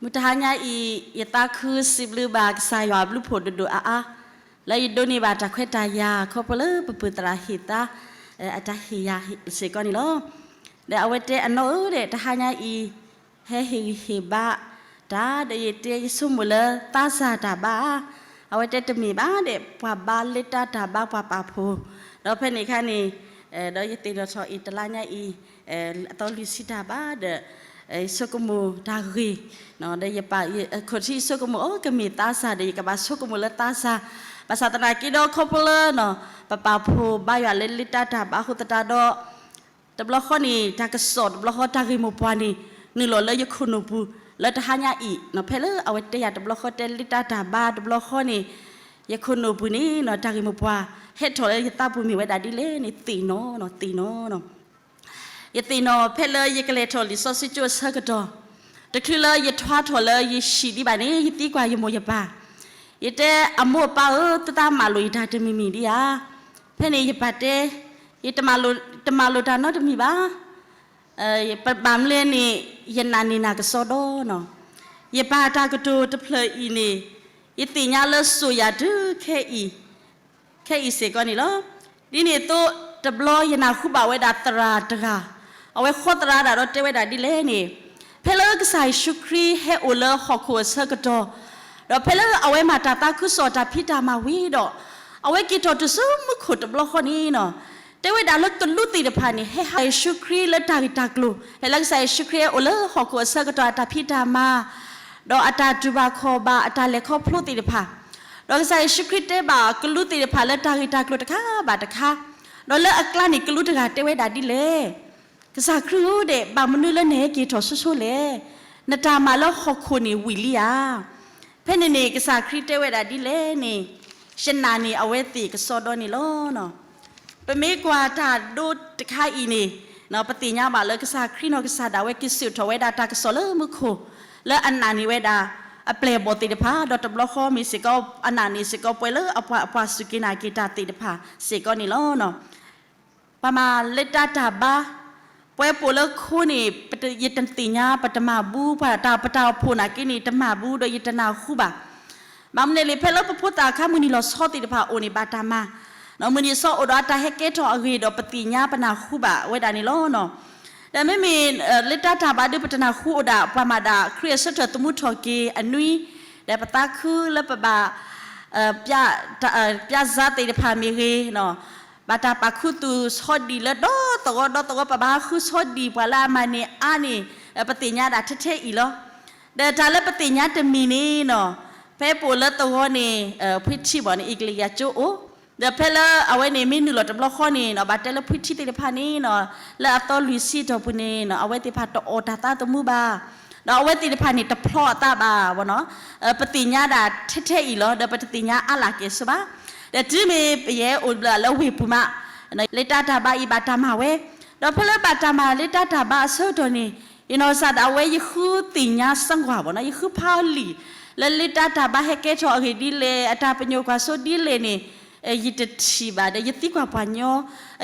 မုၢ်တဟါညါအံၤ ယသးခုစံးဘျုးဘၣ်ကစၢ်ယွၤအဘျုးဖှိၣ်ဒိၣ်ဒိၣ်အါအါ, လၢယဒိးန့ၢ်ဘၣ်တၢ်ခွဲးတၢ်ယာ် ခီဖျိလၢပပုၢ်သရၣ်ဟ့ၣ်သါ အတၢ်ဟ့ၣ်ယၤစ့ၢ်ကီးန့ၣ်လီၤ. ဒီးအဝဲတဲအနီၢ်ဧၢဒီး တဟါညါအံၤ ဟဲဟ့ၣ်ဂံၢ်ဟ့ၣ်ဘါတၢ် ဒီးယတဲယဆိကမိၣ်လၢသးစၢ်တၢ်ဘါဧါ, အဝဲတဲတမ့ၢ်ဘၣ်ဒီး ပှၤဘါလၢတၢ်တၢ်ဘါပှၤပာ်ဖှိၣ်, ဒီးဖဲန့ၣ်အခါန့ၣ် ဒီးယသ့ၣ်နီၣ်ထီၣ်အံၤတလါညါအံၤ အသီလွံၢ်ဆံတၢ်ဘါဒီး ယဆိကမိၣ်တၢ်ဂ့ၢ်, ဒီးယပာ် ယခိၣ်ထံယဆိကမိၣ် အိၣ်ကမ့ၢ်သးစၢ်ဒီး ယကဘၣ်ဆိကမိၣ်လၢသးစၢ်, ဘၣ်ဆၣ်သနာ်က့ဒီးခီဖျိလၢ ပပာ်ဖှိၣ်ဘါယွၤလၢလၢတၢ်တၢ်ဘါအဃိသတးဒီး တဘျီဃီန့ၣ် တၢ်ကစီၣ်တဘျီဃီတၢ်ဂ့ၢ်မိၢ်ပှၢ်န့ၣ် နုာ်လီၤလၢယခိၣ်နူာ်ပူၤ လၢတဟါညါအံၤ ဖဲလၢအဝဲတဲယၤတဘျီဃီတဲလၢတၢ်တၢ်ဘါတဘျီဃီန့ၣ် ယခိၣ်နူာ်ပူၤန့ၣ် တၢ်ဂ့ၢ်မိၢ်ပှၢ် ဟဲထီၣ်လၢယသးပူၤမ့ၢ်ဝဲဒၣ်ဒ်လဲၣ်န့ၣ် သ့ၣ်နီၣ်, သ့ၣ်နီၣ် ယသ့ၣ်နီၣ်ဖဲလၢယကလဲၤထီၣ်လံာ်စီဆှံကၠိအဆၢကတီၢ်, တချုးလၢယထွါထီၣ်လၢယဟံၣ်ဒံးဘၣ်န့ၣ် ယသံကွၢ်ယမိၢ်ယပၢ်, ယတဲအမိၢ်အပၢ်ဧၢ သုသးမၤလိာ်ယတၢ်တမံၤမံၤဒံးဧါ. ဖဲန့ၣ်ယပၢ်တဲ, ယတမၤလိာ်, တမၤလိာ်တၢ်နီတမံၤဘၣ်. ပဘၣ်မနုၤလဲၣ်န့ၣ် ယနာ်န့ၢ်နၤကစီဒီနီၤ. ယပၢ်တၢ်ကတိၤတဖျၢၣ်အံၤန့ၣ် ယသ့ၣ်ညါလၢစိာ်ယၤတုၤခဲအံၤ, ခဲအံၤစ့ၢ်ကီးန့ၣ်လီၤ. ဒ်န့ၣ်အသိး တဘျီယနၢ်ဟူဘၣ်ဝဲဒၣ်သရၣ်တဂၤ, အဝဲဃီသရၣ်ဒၣ်ဒီးတဲဝဲဒၣ်ဒ်လဲၣ်န့ၣ်, ဖဲလၢကစၢ်ယ့ၣ်ၡူးခရံာ်ဟဲအိၣ်လၢဟီၣ်ခိၣ်အဆၢကတီၢ်, ဒီးဖဲလၢအဝဲမၤတၢ်သးခုကစီၣ်တၢ်ဖံးတၢ်မၤဝံၤဒီး, အဝဲက့ၤထီၣ်တုၤဆူမူခိၣ်တဘျီဃီန့ၣ်နီၤ, တဲဝဲဒၣ်လၢကလူးသ့ၣ်တဖၣ်န့ၣ် ဟဲဟးယ့ၣ်ၡူးခရံာ်လၢတၢ်ဂ့ၢ်တၢ်ကျိၤ, ဖဲလၢကစၢ်ယ့ၣ်ၡူးခရံာ်ဟဲအိၣ်လၢဟီၣ်ခိၣ်အဆၢကတီၢ်အတၢ်ဖံးတၢ်မၤ ဒီးအတၢ်တူၢ်ဘၣ်ခီၣ်ဘၣ်အတၢ်လဲၤခီဖျိသ့ၣ်တဖၣ်, ဒီးကစၢ်ယ့ၣ်ၡူးခရံာ်တဲဘၣ်ကလူးသ့ၣ်တဖၣ်လၢတၢ်ဂ့ၢ်တၢ်ကျိၤတခါဘၣ်တခါ, ဒီးလၢအကျါန့ၣ်ကလူးတဂၤတဲဝဲဒၣ်ဒ်လဲၣ်, ကစၢ်ခရံာ်ဧၢဒီး ဘၣ်မနုၤလၢနဟဲက့ၤထီၣ်ဆိဆိလဲၣ်, နတၢ်မၤလၢဟီၣ်ခိၣ်န့ၣ်ဝံၤလံဧါ. ဖဲန့ၣ်န့ၣ် ကစၢ်ခရံာ်တဲဝဲဒၣ်ဒ်လဲၣ်န့ၣ်, ယနာ်န့ၢ်အဝဲသ့ၣ်ကစီဒီန့ၣ်လီၤ. ပမ့ၢ်ကွၢ်တၢ်ဒိတခါအံၤန့ၣ်, ပသ့ၣ်ညါဘၣ်လၢကစၢ်ခရံာ်နီၢ်ကစၢ်ဒၣ်ဝဲက့ၤဆှၢထီၣ်ဝဲဒၣ်တၢ်ကစီၣ်လၢမူခိၣ်, လၢအနာ်န့ၢ်ဝဲဒၣ် အပျဲၢ်အဘီၣ်သ့ၣ်တဖၣ်, ဒီးတဘျီဃီမ့ၢ်စ့ၢ်ကီး အနာ်န့ၢ်စ့ၢ်ကီးပှၤလၢအပှၤစူၢ်က့ၤနာ်က့ၤတၢ်သ့ၣ်တဖၣ်စ့ၢ်ကီးန့ၣ်လီၤ. ပမၤလၢတၢ်တၢ်ဘါ, ပှၤပိာ်လၢခိန့ၣ် ယတသ့ၣ်ညါ ပတမၤဘူ, ပတၢ်အိၣ်ဖှိၣ်နာ်က့န့ၣ် တမၤဘူဒီးယတနၢ်ဟူဘၣ်. ဘၣ်မနုၤလဲၣ် ဖဲလၢပဖိသၣ်အခါ မုၢ်နံၤလီၤဆီသ့ၣ်တဖၣ်အိၣ်န့ၣ် ဘၣ်တၢ်မၤ, မုၢ်နံၤဆီအိၣ်ဒီးအတၢ်ဟဲကဲထီၣ်အဂ့ၢ်ဒီး ပသ့ၣ်ညါပနၢ်ဟူဘၣ်ဝဲဒၣ်န့ၣ်လီၤ. ဒီးမ့မ့ၢ် လၢတၢ်တၢ်ဘါဒုး ပတနၢ်ဟူအိၣ်ဒၣ် ပှၤမၤဒၣ်ခရံာ်အဆၢထၢၣ်သမူထီၣ်က့ၤအနွံ, ဒီးပသးခုလၢပဘၣ် ပျဲစၢ်သ့ၣ်တဖၣ်မ့ၢ်ဂ့ၤ, ဘၣ်တၢ်ပာ်ခူသူၣ်ဆီဒံၣ်လၢဒီသဝီဒီသဝီ ပဘၣ်ဟးဃုဆီဒံၣ်ပှၤလၢအမၤန့ၢ်အါန့ၣ်, ပသ့ၣ်ညါဒၣ်ထဲထဲအံၤလီၤ. ဒီးတၢ်လၢပသ့ၣ်ညါတမံၤန့ၣ်နီၤ, ဖဲပအိၣ်လၢသဝီန့ၣ် ဖှံထံဘၣ်န့ၣ် အ့ကလံးယၤကၠိအိၣ်, ဒီးဖဲလၢအဝဲန့ၣ်မ့ၢ်နုာ်လီၤတဘျီဃီန့ၣ်နီၤ ဘၣ်တဲလၢဖှံထံသ့ၣ်တဖၣ်န့ၣ်နီၤ, လၢအသီလွံၢ်ဆံတီၢ်ပူၤန့ၣ်နီၤ အဝဲသ့ၣ်တဖၣ်တအီၣ်တၢ်သးသမူဘၣ်, ဒီးအဝဲသ့ၣ်တဖၣ်န့ၣ်တဖျီအသးဘၣ်နီၤ. ပသ့ၣ်ညါဒၣ်ထဲထဲအံၤလီၤ ဒီးပတသ့ၣ်ညါအါလၢ်ကဲၣ်ဆိးဘၣ်. ဒီးတုၤမ့ၢ်ပယဲအိၣ်ဘျၢလၢဝ့ၢ်ပူၤမး, လၢတၢ်တၢ်ဘါအံၤဘၣ်တၢ်မၤဝဲ, ဒီးဖဲလၢဘၣ်တၢ်မၤလၢတၢ်တၢ်ဘါအဆၢကတီၢ်န့ၣ်, ယနီၢ်ကစၢ်ဒၣ်ဝဲယဃုသ့ၣ်ညါစၢ်ကွၢ်ဘၣ်နီၤ, ယဃုဖးလံာ် လၢလၢတၢ်တၢ်ဘါဟဲကဲထီၣ်အဂ့ၢ်ဒ်လဲၣ် အတၢ်ပညိၣ်ကွၢ်စိဒ်လဲၣ်န့ၣ်, ယတထံၣ်ဘၣ်ဒီး ယသံကွၢ်ပှၤညီ,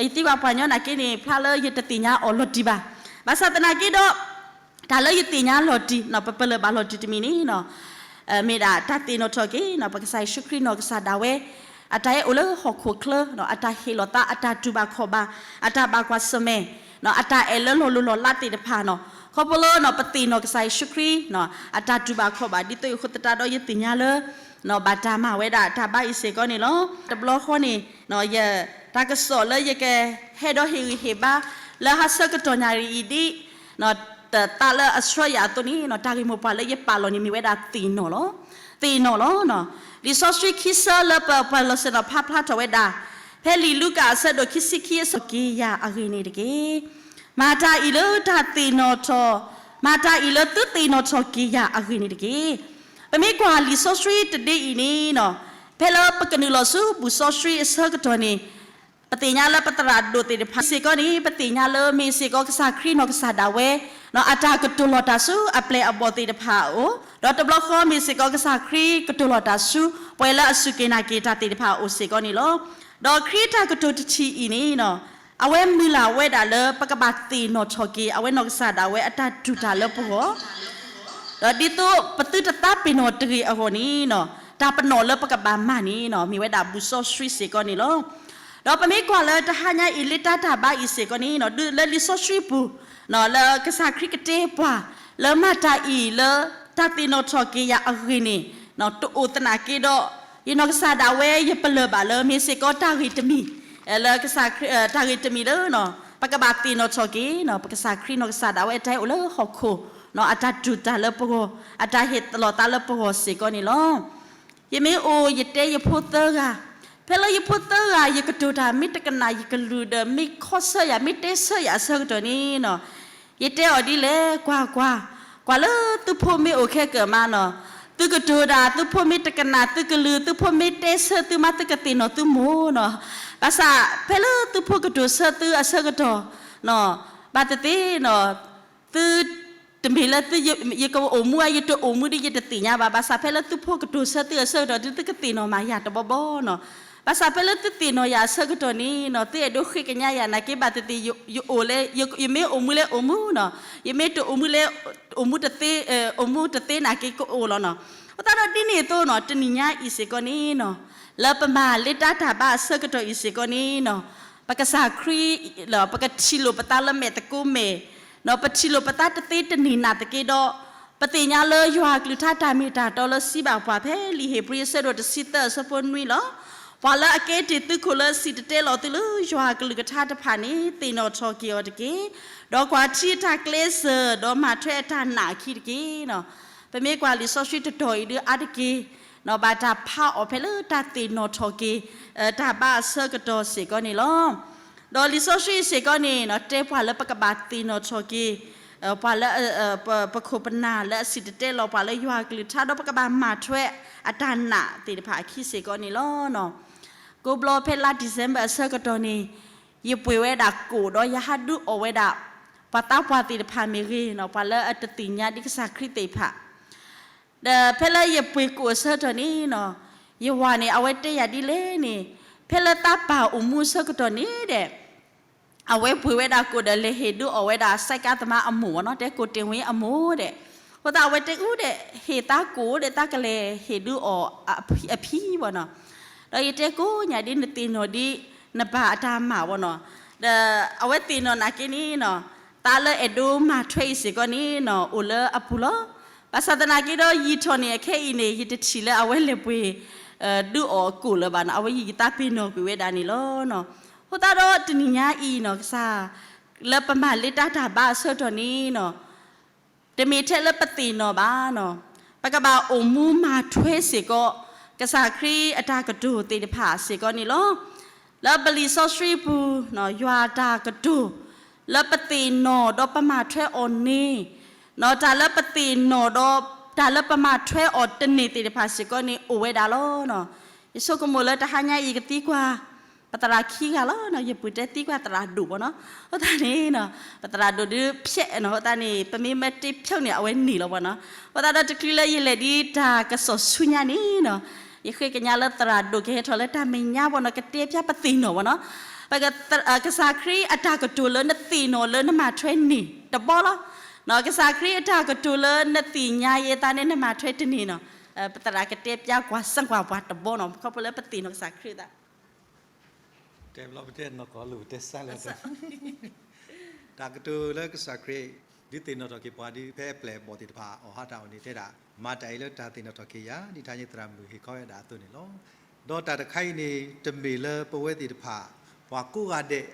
ယသံကွၢ်ပှၤညီနာ်က့န့ၣ် ဖျါလၢယတသ့ၣ်ညါအီၤလီၤတံၢ်ဘၣ်. ဘၣ်ဆၣ်သနာ်က့ဒီး တၢ်လၢယသ့ၣ်ညါလီၤတံၢ်နီၤ ပပလၢၢ်ဘၣ်လီၤတံၢ်တမံၤန့ၣ်နီၤ, မ့ၢ်ဒၣ်တၢ်သ့ၣ်နီၣ်ထီၣ်က့ၤနီၤ ပကစၢ်ယ့ၣ်ၡူးခရံာ်နီၢ်ကစၢ်ဒၣ်ဝဲ အတၢ်ဟဲအိၣ်လၢဟီၣ်ခိၣ်ချၢ, အတၢ်ဟ့ၣ်လီၤသး, အတၢ်တူၢ်ဘၣ်ခီၣ်ဘၣ်, အတၢ်ဘၣ်ကွၢ်ဆၢၣ်မဲာ်, အတၢ်အဲၣ်လၢလီၤလိၤလီၤလးသ့ၣ်တဖၣ်နီၤ, ခီဖျိလၢပသ့ၣ်နီၣ်ကစၢ်ယ့ၣ်ၡူးခရံာ်, အတၢ်တူၢ်ဘၣ်ခီၣ်ဘၣ် ဒ်သိးအဃိသတးဒီးယသ့ၣ်ညါလၢ ဘၣ်တၢ်မၤဝဲဒၣ်တၢ်ဘါအံၤစ့ၢ်ကီးန့ၣ်လီၤ. တဘျီဃီန့ၣ် တၢ်ကစီၣ်လၢယကဟဲဒီးဟ့ၣ်ဂံၢ်ဟ့ၣ်ဘါ လၢဟါဆၢကတီၢ်ညါအံၤဒ် တၢ်သးလၢအဆှၢယၤအသိးန့ၣ် တၢ်ဂ့ၢ်မိၢ်ပှၢ်လၢယပာ်လီၤန့ၣ်မ့ၢ်ဝဲဒၣ်သ့ၣ်နီၣ်လီၤ. သ့ၣ်နီၣ်လီၤ. လံာ်စီဆှံခံဆၢလၢပပှၤလီၢ်ဆ့ၣ်နီၤဖးဖျါထီၣ်ဝဲဒၣ်, ဖဲလံာ်လူၤကၣ်အဆၢဒိၣ်ခံဆံခံအဆၢက့ၤယၤအဂ့ၢ်န့ၣ်တက့ၢ်. မၤတၢ်အံၤလၢတၢ်သ့ၣ်နီၣ်ထီၣ်, မၤတၢ်အံၤလၢသုသ့ၣ်နီၣ်ထီၣ်က့ၤယၤအဂ့ၢ်န့ၣ်တက့ၢ်. ပမ့ၢ်ကွၢ်လံာ်စီဆှံတဒ့အံၤန့ၣ်နီၤ, ဖဲလၢပကနုာ်လီၤဆူဘူၣ်စီဆှံအဆၢကတီၢ်န့ၣ်, ပသ့ၣ်ညါလၢပသရၣ်ဒိၣ်သ့ၣ်တဖၣ်စ့ၢ်ကီးန့ၣ် ပသ့ၣ်ညါလၢမ့ၢ်စ့ၢ်ကီးကစၢ်ခရံာ်နီၢ်ကစၢ်ဒၣ်ဝဲ အတၢ်ကတိၤလီၤတၢ်ဆူအပျဲၢ်အဘီၣ်သ့ၣ်တဖၣ်အအိၣ်, ဒီးတဘျီဃီမ့ၢ်စ့ၢ်ကီးကစၢ်ခရံာ်ကတိၤလီၤတၢ်ဆူ ပှၤလၢအစူၢ်က့ၤနာ်က့ၤတၢ်သ့ၣ်တဖၣ်အအိၣ်စ့ၢ်ကီးန့ၣ်လီၤ. ဒီးခရံာ်တၢ်ကတိၤတထံၣ်အံၤန့ၣ်နီၤ, အဝဲမုၢ်လၢ်ဝဲဒၣ်လၢပကဘၣ်သ့ၣ်နီၣ်ထီၣ်က့ၤ အဝဲနီၢ်ကစၢ်ဒၣ်ဝဲအတၢ်တူၢ်တၢ်လၢပဂီၢ် ဒီးဒ်သိးပသုတသးပ့ၤနီၣ်တဂ့ၤအဂီၢ်န့ၣ်နီၤ, တၢ်ပနီၣ်လၢပကဘၣ်မၤန့ၣ်နီၤ မ့ၢ်ဝဲဒၣ်ဘူၣ်စီဆှံစ့ၢ်ကီးန့ၣ်လီၤ. ဒီးပမ့ၢ်ကွၢ်လၢတဟါညါအံၤ လၢတၢ်ဘါအံၤစ့ၢ်ကီးန့ၣ်နီၤ ဒ်လၢလံာ်စီဆှံပူၤ လၢကစၢ်ခရံာ်ကတဲပှၤ လၢမၤတၢ်အံၤလၢတၢ်သ့ၣ်နီၣ်ထီၣ်က့ၤယၤအဂ့ၢ်န့ၣ် တအိၣ်သနာ်က့ဒီး ယနီၢ်ကစၢ်ဒၣ်ဝဲယပလၢၢ်ဘၣ်လၢမ့ၢ်စ့ၢ်ကီးတၢ်ဂ့ၢ်တမံၤ လၢကစၢ်ခရံာ် တၢ်ဂ့ၢ်တမံၤလၢ ပကဘၣ်သ့ၣ်နီၣ်ထီၣ်က့ၤ ပကစၢ်ခရံာ်နီၢ်ကစၢ်ဒၣ်ဝဲအတၢ်အိၣ်လၢဟီၣ်ခိၣ် အတၢ်တူၢ်တၢ်လၢပဂီၢ် အတၢ်ဟ့ၣ်လီၤသးလၢပဂီၢ်စ့ၢ်ကီးန့ၣ်လီၤ. ယမ့ၢ်အိၣ်ယတဲယဖိသၢဂၤ, ဖဲလၢယဖိသၢဂၤ ယကတိၤတၢ်မ့ၢ်တကနၣ်ယကလုၢ်ဒီး မ့ၢ်ခီဆၢယၤ မ့ၢ်တဲဆၢယၤအဆၢကတီၢ်န့ၣ်နီၤ ယတဲအီၤဒ်လဲၣ်, ကွၢ်ကွၢ်, ကွၢ်လၢသုဖိမ့ၢ်အိၣ်ခဲကၢၣ်မးနီၤ, သုကတိၤတၢ် သုဖိမ့ၢ်တကနၣ်သုကလုၢ် သုဖိမ့ၢ်တဲဆၢသုမး သုကသ့ၣ်နီၣ်သုမိၢ်နီၤ. ဘၣ်ဆၣ်ဖဲလၢသုဖိကတိၤဆၢသုအဆၢကတီၢ် ဘၣ်သ့ၣ်သ့ၣ်နီၤ သု တမ့ၢ်လၢသု ယကအိၣ်မူဧါ ယတအိၣ်မူဒီး ယတသ့ၣ်ညါဘၣ်. ဘၣ်ဆၣ်ဖဲလၢသုဖိကတိၤဆၢသုအဆၢကတီၢ် သုကသ့ၣ်နီၣ်မးယၤတဘီဘီနီၤ. ဘၣ်ဆၣ်ဖဲလၢသုသ့ၣ်နီၣ်ယၤအဆၢကတီၢ်န့ၣ်နီၤ သုအဲၣ်ဒိးဃ့ကညးယၤနာ်က့ ဘၣ်သ့ၣ်သ့ၣ် ယအိၣ်လၢ ယမ့ၢ်အိၣ်မူလၢအိၣ်မူနီၤ, ယမ့ၢ်တအိၣ်မူလၢ အိၣ်မူတသ့ အိၣ်မူတသ့နာ်က့ကအိၣ်လီၤနီၤ. အဃိသတးဒီးဒ်န့ၣ်အသိးနီၤ တနံၤညါအံၤစ့ၢ်ကီးန့ၣ်နီၤ လၢပမၤလၢတၢ်တၢ်ဘါအဆၢကတီၢ်အံၤစ့ၢ်ကီးန့ၣ်နီၤ ပကစၢ်ခရံာ် ပကထံၣ်လိာ်ပသးလၢမဲာ်သကိးမဲာ် ပထံၣ်လိာ်ပသးတသ့တန့ၢ်နာ်သက့ဒီး ပသ့ၣ်ညါလၢယွၤအကလုၢ်ကထါတၢ်မ့ၢ်တၢ်တီလၢစံးဘၣ်ပှၤဖဲလံာ်ဧ့ၤဘြံၤအဆၢဒိၣ်တဆံသၢအဆၢဖိနွံလီၤ. ပှၤလၢအကဲတ့ၢ်သုးခိၣ်လၢအစံၣ်တဲၤတဲလီၤသုလၢယွၤအကလုၢ်ကထါတဖၣ်န့ၣ် သ့ၣ်နီၣ်ထီၣ်က့ၤအီၤတက့ၢ်. ဒီးကွၢ်ထံအတၢ်ကျဲစၢၤ ဒီးမၤထွဲအတၢ်နာ်အခံတက့ၢ်. ပမ့ၢ်ကွၢ်လံာ်စီဆှံတတီၤအံၤဒုးအါတက့ၢ် ဘၣ်တၢ်ဖးအီၤဖဲလၢတၢ်သ့ၣ်နီၣ်ထီၣ်က့ၤ တၢ်ဘါအဆၢကတီၢ်စ့ၢ်ကီးန့ၣ်လီၤ. ဒီးလံာ်စီဆှံစ့ၢ်ကီးန့ၣ် တဲပှၤလၢပကဘၣ်သ့ၣ်နီၣ်ထီၣ်က့ၤ ပှၤလၢ ပခိၣ်ပနၢ်လၢအစံၣ်တဲၤတဲလီၤပှၤလၢယွၤအကလုၢ်ကထါ ဒီးပကဘၣ်မၤထွဲအတၢ်နာ်သ့ၣ်တဖၣ်အခံစ့ၢ်ကီးန့ၣ်လီၤ. ကိးဘျီဖဲလါ December အဆၢကတီၢ်န့ၣ် ယပှ့ၤဝဲဒၣ်ကိၣ်ဒီးယဟးဒုးအီၣ်ဝဲဒၣ် ပှၤသးပှၢ်သ့ၣ်တဖၣ်မ့ၢ်ဂ့ၤနီၤ ပှၤလၢအတသ့ၣ်ညါဒ်ကစၢ်ခရံာ်သ့ၣ်တဖၣ် ဒီးဖဲလၢယပှ့ၤကိၣ်အဆၢကတီၢ်န့ၣ်နီၤ ယဝၤန့ၣ် အဝဲတဲယၤဒ်လဲၣ်န့ၣ် ဖဲလၢသးပၢ်အိၣ်မူအဆၢကတီၢ်န့ၣ်ဒီး အဝဲပှ့ၤဝဲဒၣ်ကိၣ်ဒီးလဲၤဟ့ၣ်ဒုးအီၣ်ဝဲဒၣ် စဲးကါသမါအမိၢ်ဝဲနီၤ တဲကိၣ်တ့ၢ်ဝံၤအမိၢ်ဒီး အဃိသတးအဝဲတဲအူဒီး ဟ့ၣ်သးကိၣ်ဒီး သးကလဲၤဟ့ၣ်ဒုးအီၣ်အဖံဝဲနီၤ. ဒီးယတဲကိးညါဒ်နသ့ၣ်နီၣ်ဒ် နပၢ်အတၢ်မၤဝဲနီၤ. ဒီးအဝဲသ့ၣ်နီၣ်နာ်က့န့ၣ်နီၤ သးလၢအဲၣ်ဒိးမၤထွဲအံၤစ့ၢ်ကီးန့ၣ်နီၤ အိၣ်လၢအပူၤလီၤ. ဘၣ်ဆၣ်သနာ်က့ဒီး ယံာ်ထီၣ်န့ၣ် အခဲအံၤန့ၣ် ယတထံၣ်လၢအဝဲလဲၤပှ့ၤ ဒုးအီၣ်ကိၣ်လၢၤဘၣ်နီၤ အဝဲယံာ်ယသးပ့ၤနီၣ်ကွံာ်ဝဲဒၣ်န့ၣ်လီၤ. အဃိသတးဒီးတနံၤညါအံၤနီၤ ကစၢ် လၢပမၤလၢတၢ်တၢ်ဘါအဆၢကတီၢ်န့ၣ်နီၤ တမ့ၢ်ထဲလၢပသ့ၣ်နီၣ်ဘၣ်နီၤ ပကဘၣ်အိၣ်မူမၤထွဲစ့ၢ်ကီး ကစၢ်ခရံာ်အတၢ်ကတိၤသ့ၣ်တဖၣ်စ့ၢ်ကီးန့ၣ်လီၤ. လၢပလံာ်စီဆှံပူၤ ယွၤတၢ်ကတိၤ လၢပသ့ၣ်နီၣ်ဒီးပမၤထွဲအီၤန့ၣ် တၢ်လၢပသ့ၣ်နီၣ်ဒီး တၢ်လၢပမၤထွဲအီၤတန့ၢ်သ့ၣ်တဖၣ်စ့ၢ်ကီးန့ၣ် အိၣ်ဝဲဒၣ်လီၤ. ယဆိကမိၣ်လၢတဟါညါအံၤကသံကွၢ် ပသရၣ်ခံဂၤလီၤ. ယပုၢ်တဲသံကွၢ်သရၣ်ဒိၣ်ဘၣ်နီၤ. အဃိသတးန့ၣ် ပသရၣ်ဒိၣ်ဒုးဖျဲးနီၤ အဃိသတးန့ၣ် ပမ့ၢ်မၢတ့ဖျိးန့ၣ် အဝဲန့ၢ်လီၤဘၣ်နီၤ. အဃိသတးဒီးတချုးလၢယလဲၤဒ်တၢ်ကစီၣ်ဆူညါန့ၣ်နီၤ ယဃ့ကညးလၢသရၣ်ဒိၣ်ကဟဲထီၣ်လၢတၢ်မဲာ်ညါဘၣ်နီၤ ကတဲပျါပသ့ၣ်နီၣ်ဘၣ်နီၤ ကစၢ်ခရံာ်အတၢ်ကတိၤလၢနသ့ၣ်နီၣ်လၢနမၤထွဲန့ၢ်တဘီလီၤ. ကစၢ်ခရံာ်အတၢ်ကတိၤလၢနသ့ၣ်ညါယဲသးန့ၣ် နမၤထွဲတန့ၢ်နီၤ ပသရၣ်ကတဲပျါကွၢ်စၢကွၢ်ပှၤတဘီနီၤ ခီဖျိလၢပသ့ၣ်နီၣ်ကစၢ်ခရံာ်သး တဲဘျီပတဲနီၢ်ကီၢ်လၢပတဲစၢ်လၢ တၢ်ကတိၤလၢကစၢ်ခရံာ် ဒုးသ့ၣ်နီၣ်ထီၣ်က့ၤပှၤဒ်ဖဲအပျဲၢ်အဘီၣ်သ့ၣ်တဖၣ် အီၣ်ဟါတၢ်အီၣ်န့ၣ်တဲဒၣ် မၤတၢ်အံၤလၢတၢ်သ့ၣ်နီၣ်ထီၣ်က့ၤယၤ ဒ်တၢ်န့ၣ်သရၣ်မုၣ်ဟ့ၣ်ခီဝဲဒၣ်အသိးန့ၣ်လီၤ. ဒီးတၢ်တခါအံၤန့ၣ် တမ့ၢ်လၢပဝဲသ့ၣ်တဖၣ် ပှၤကိးဂၤဒဲး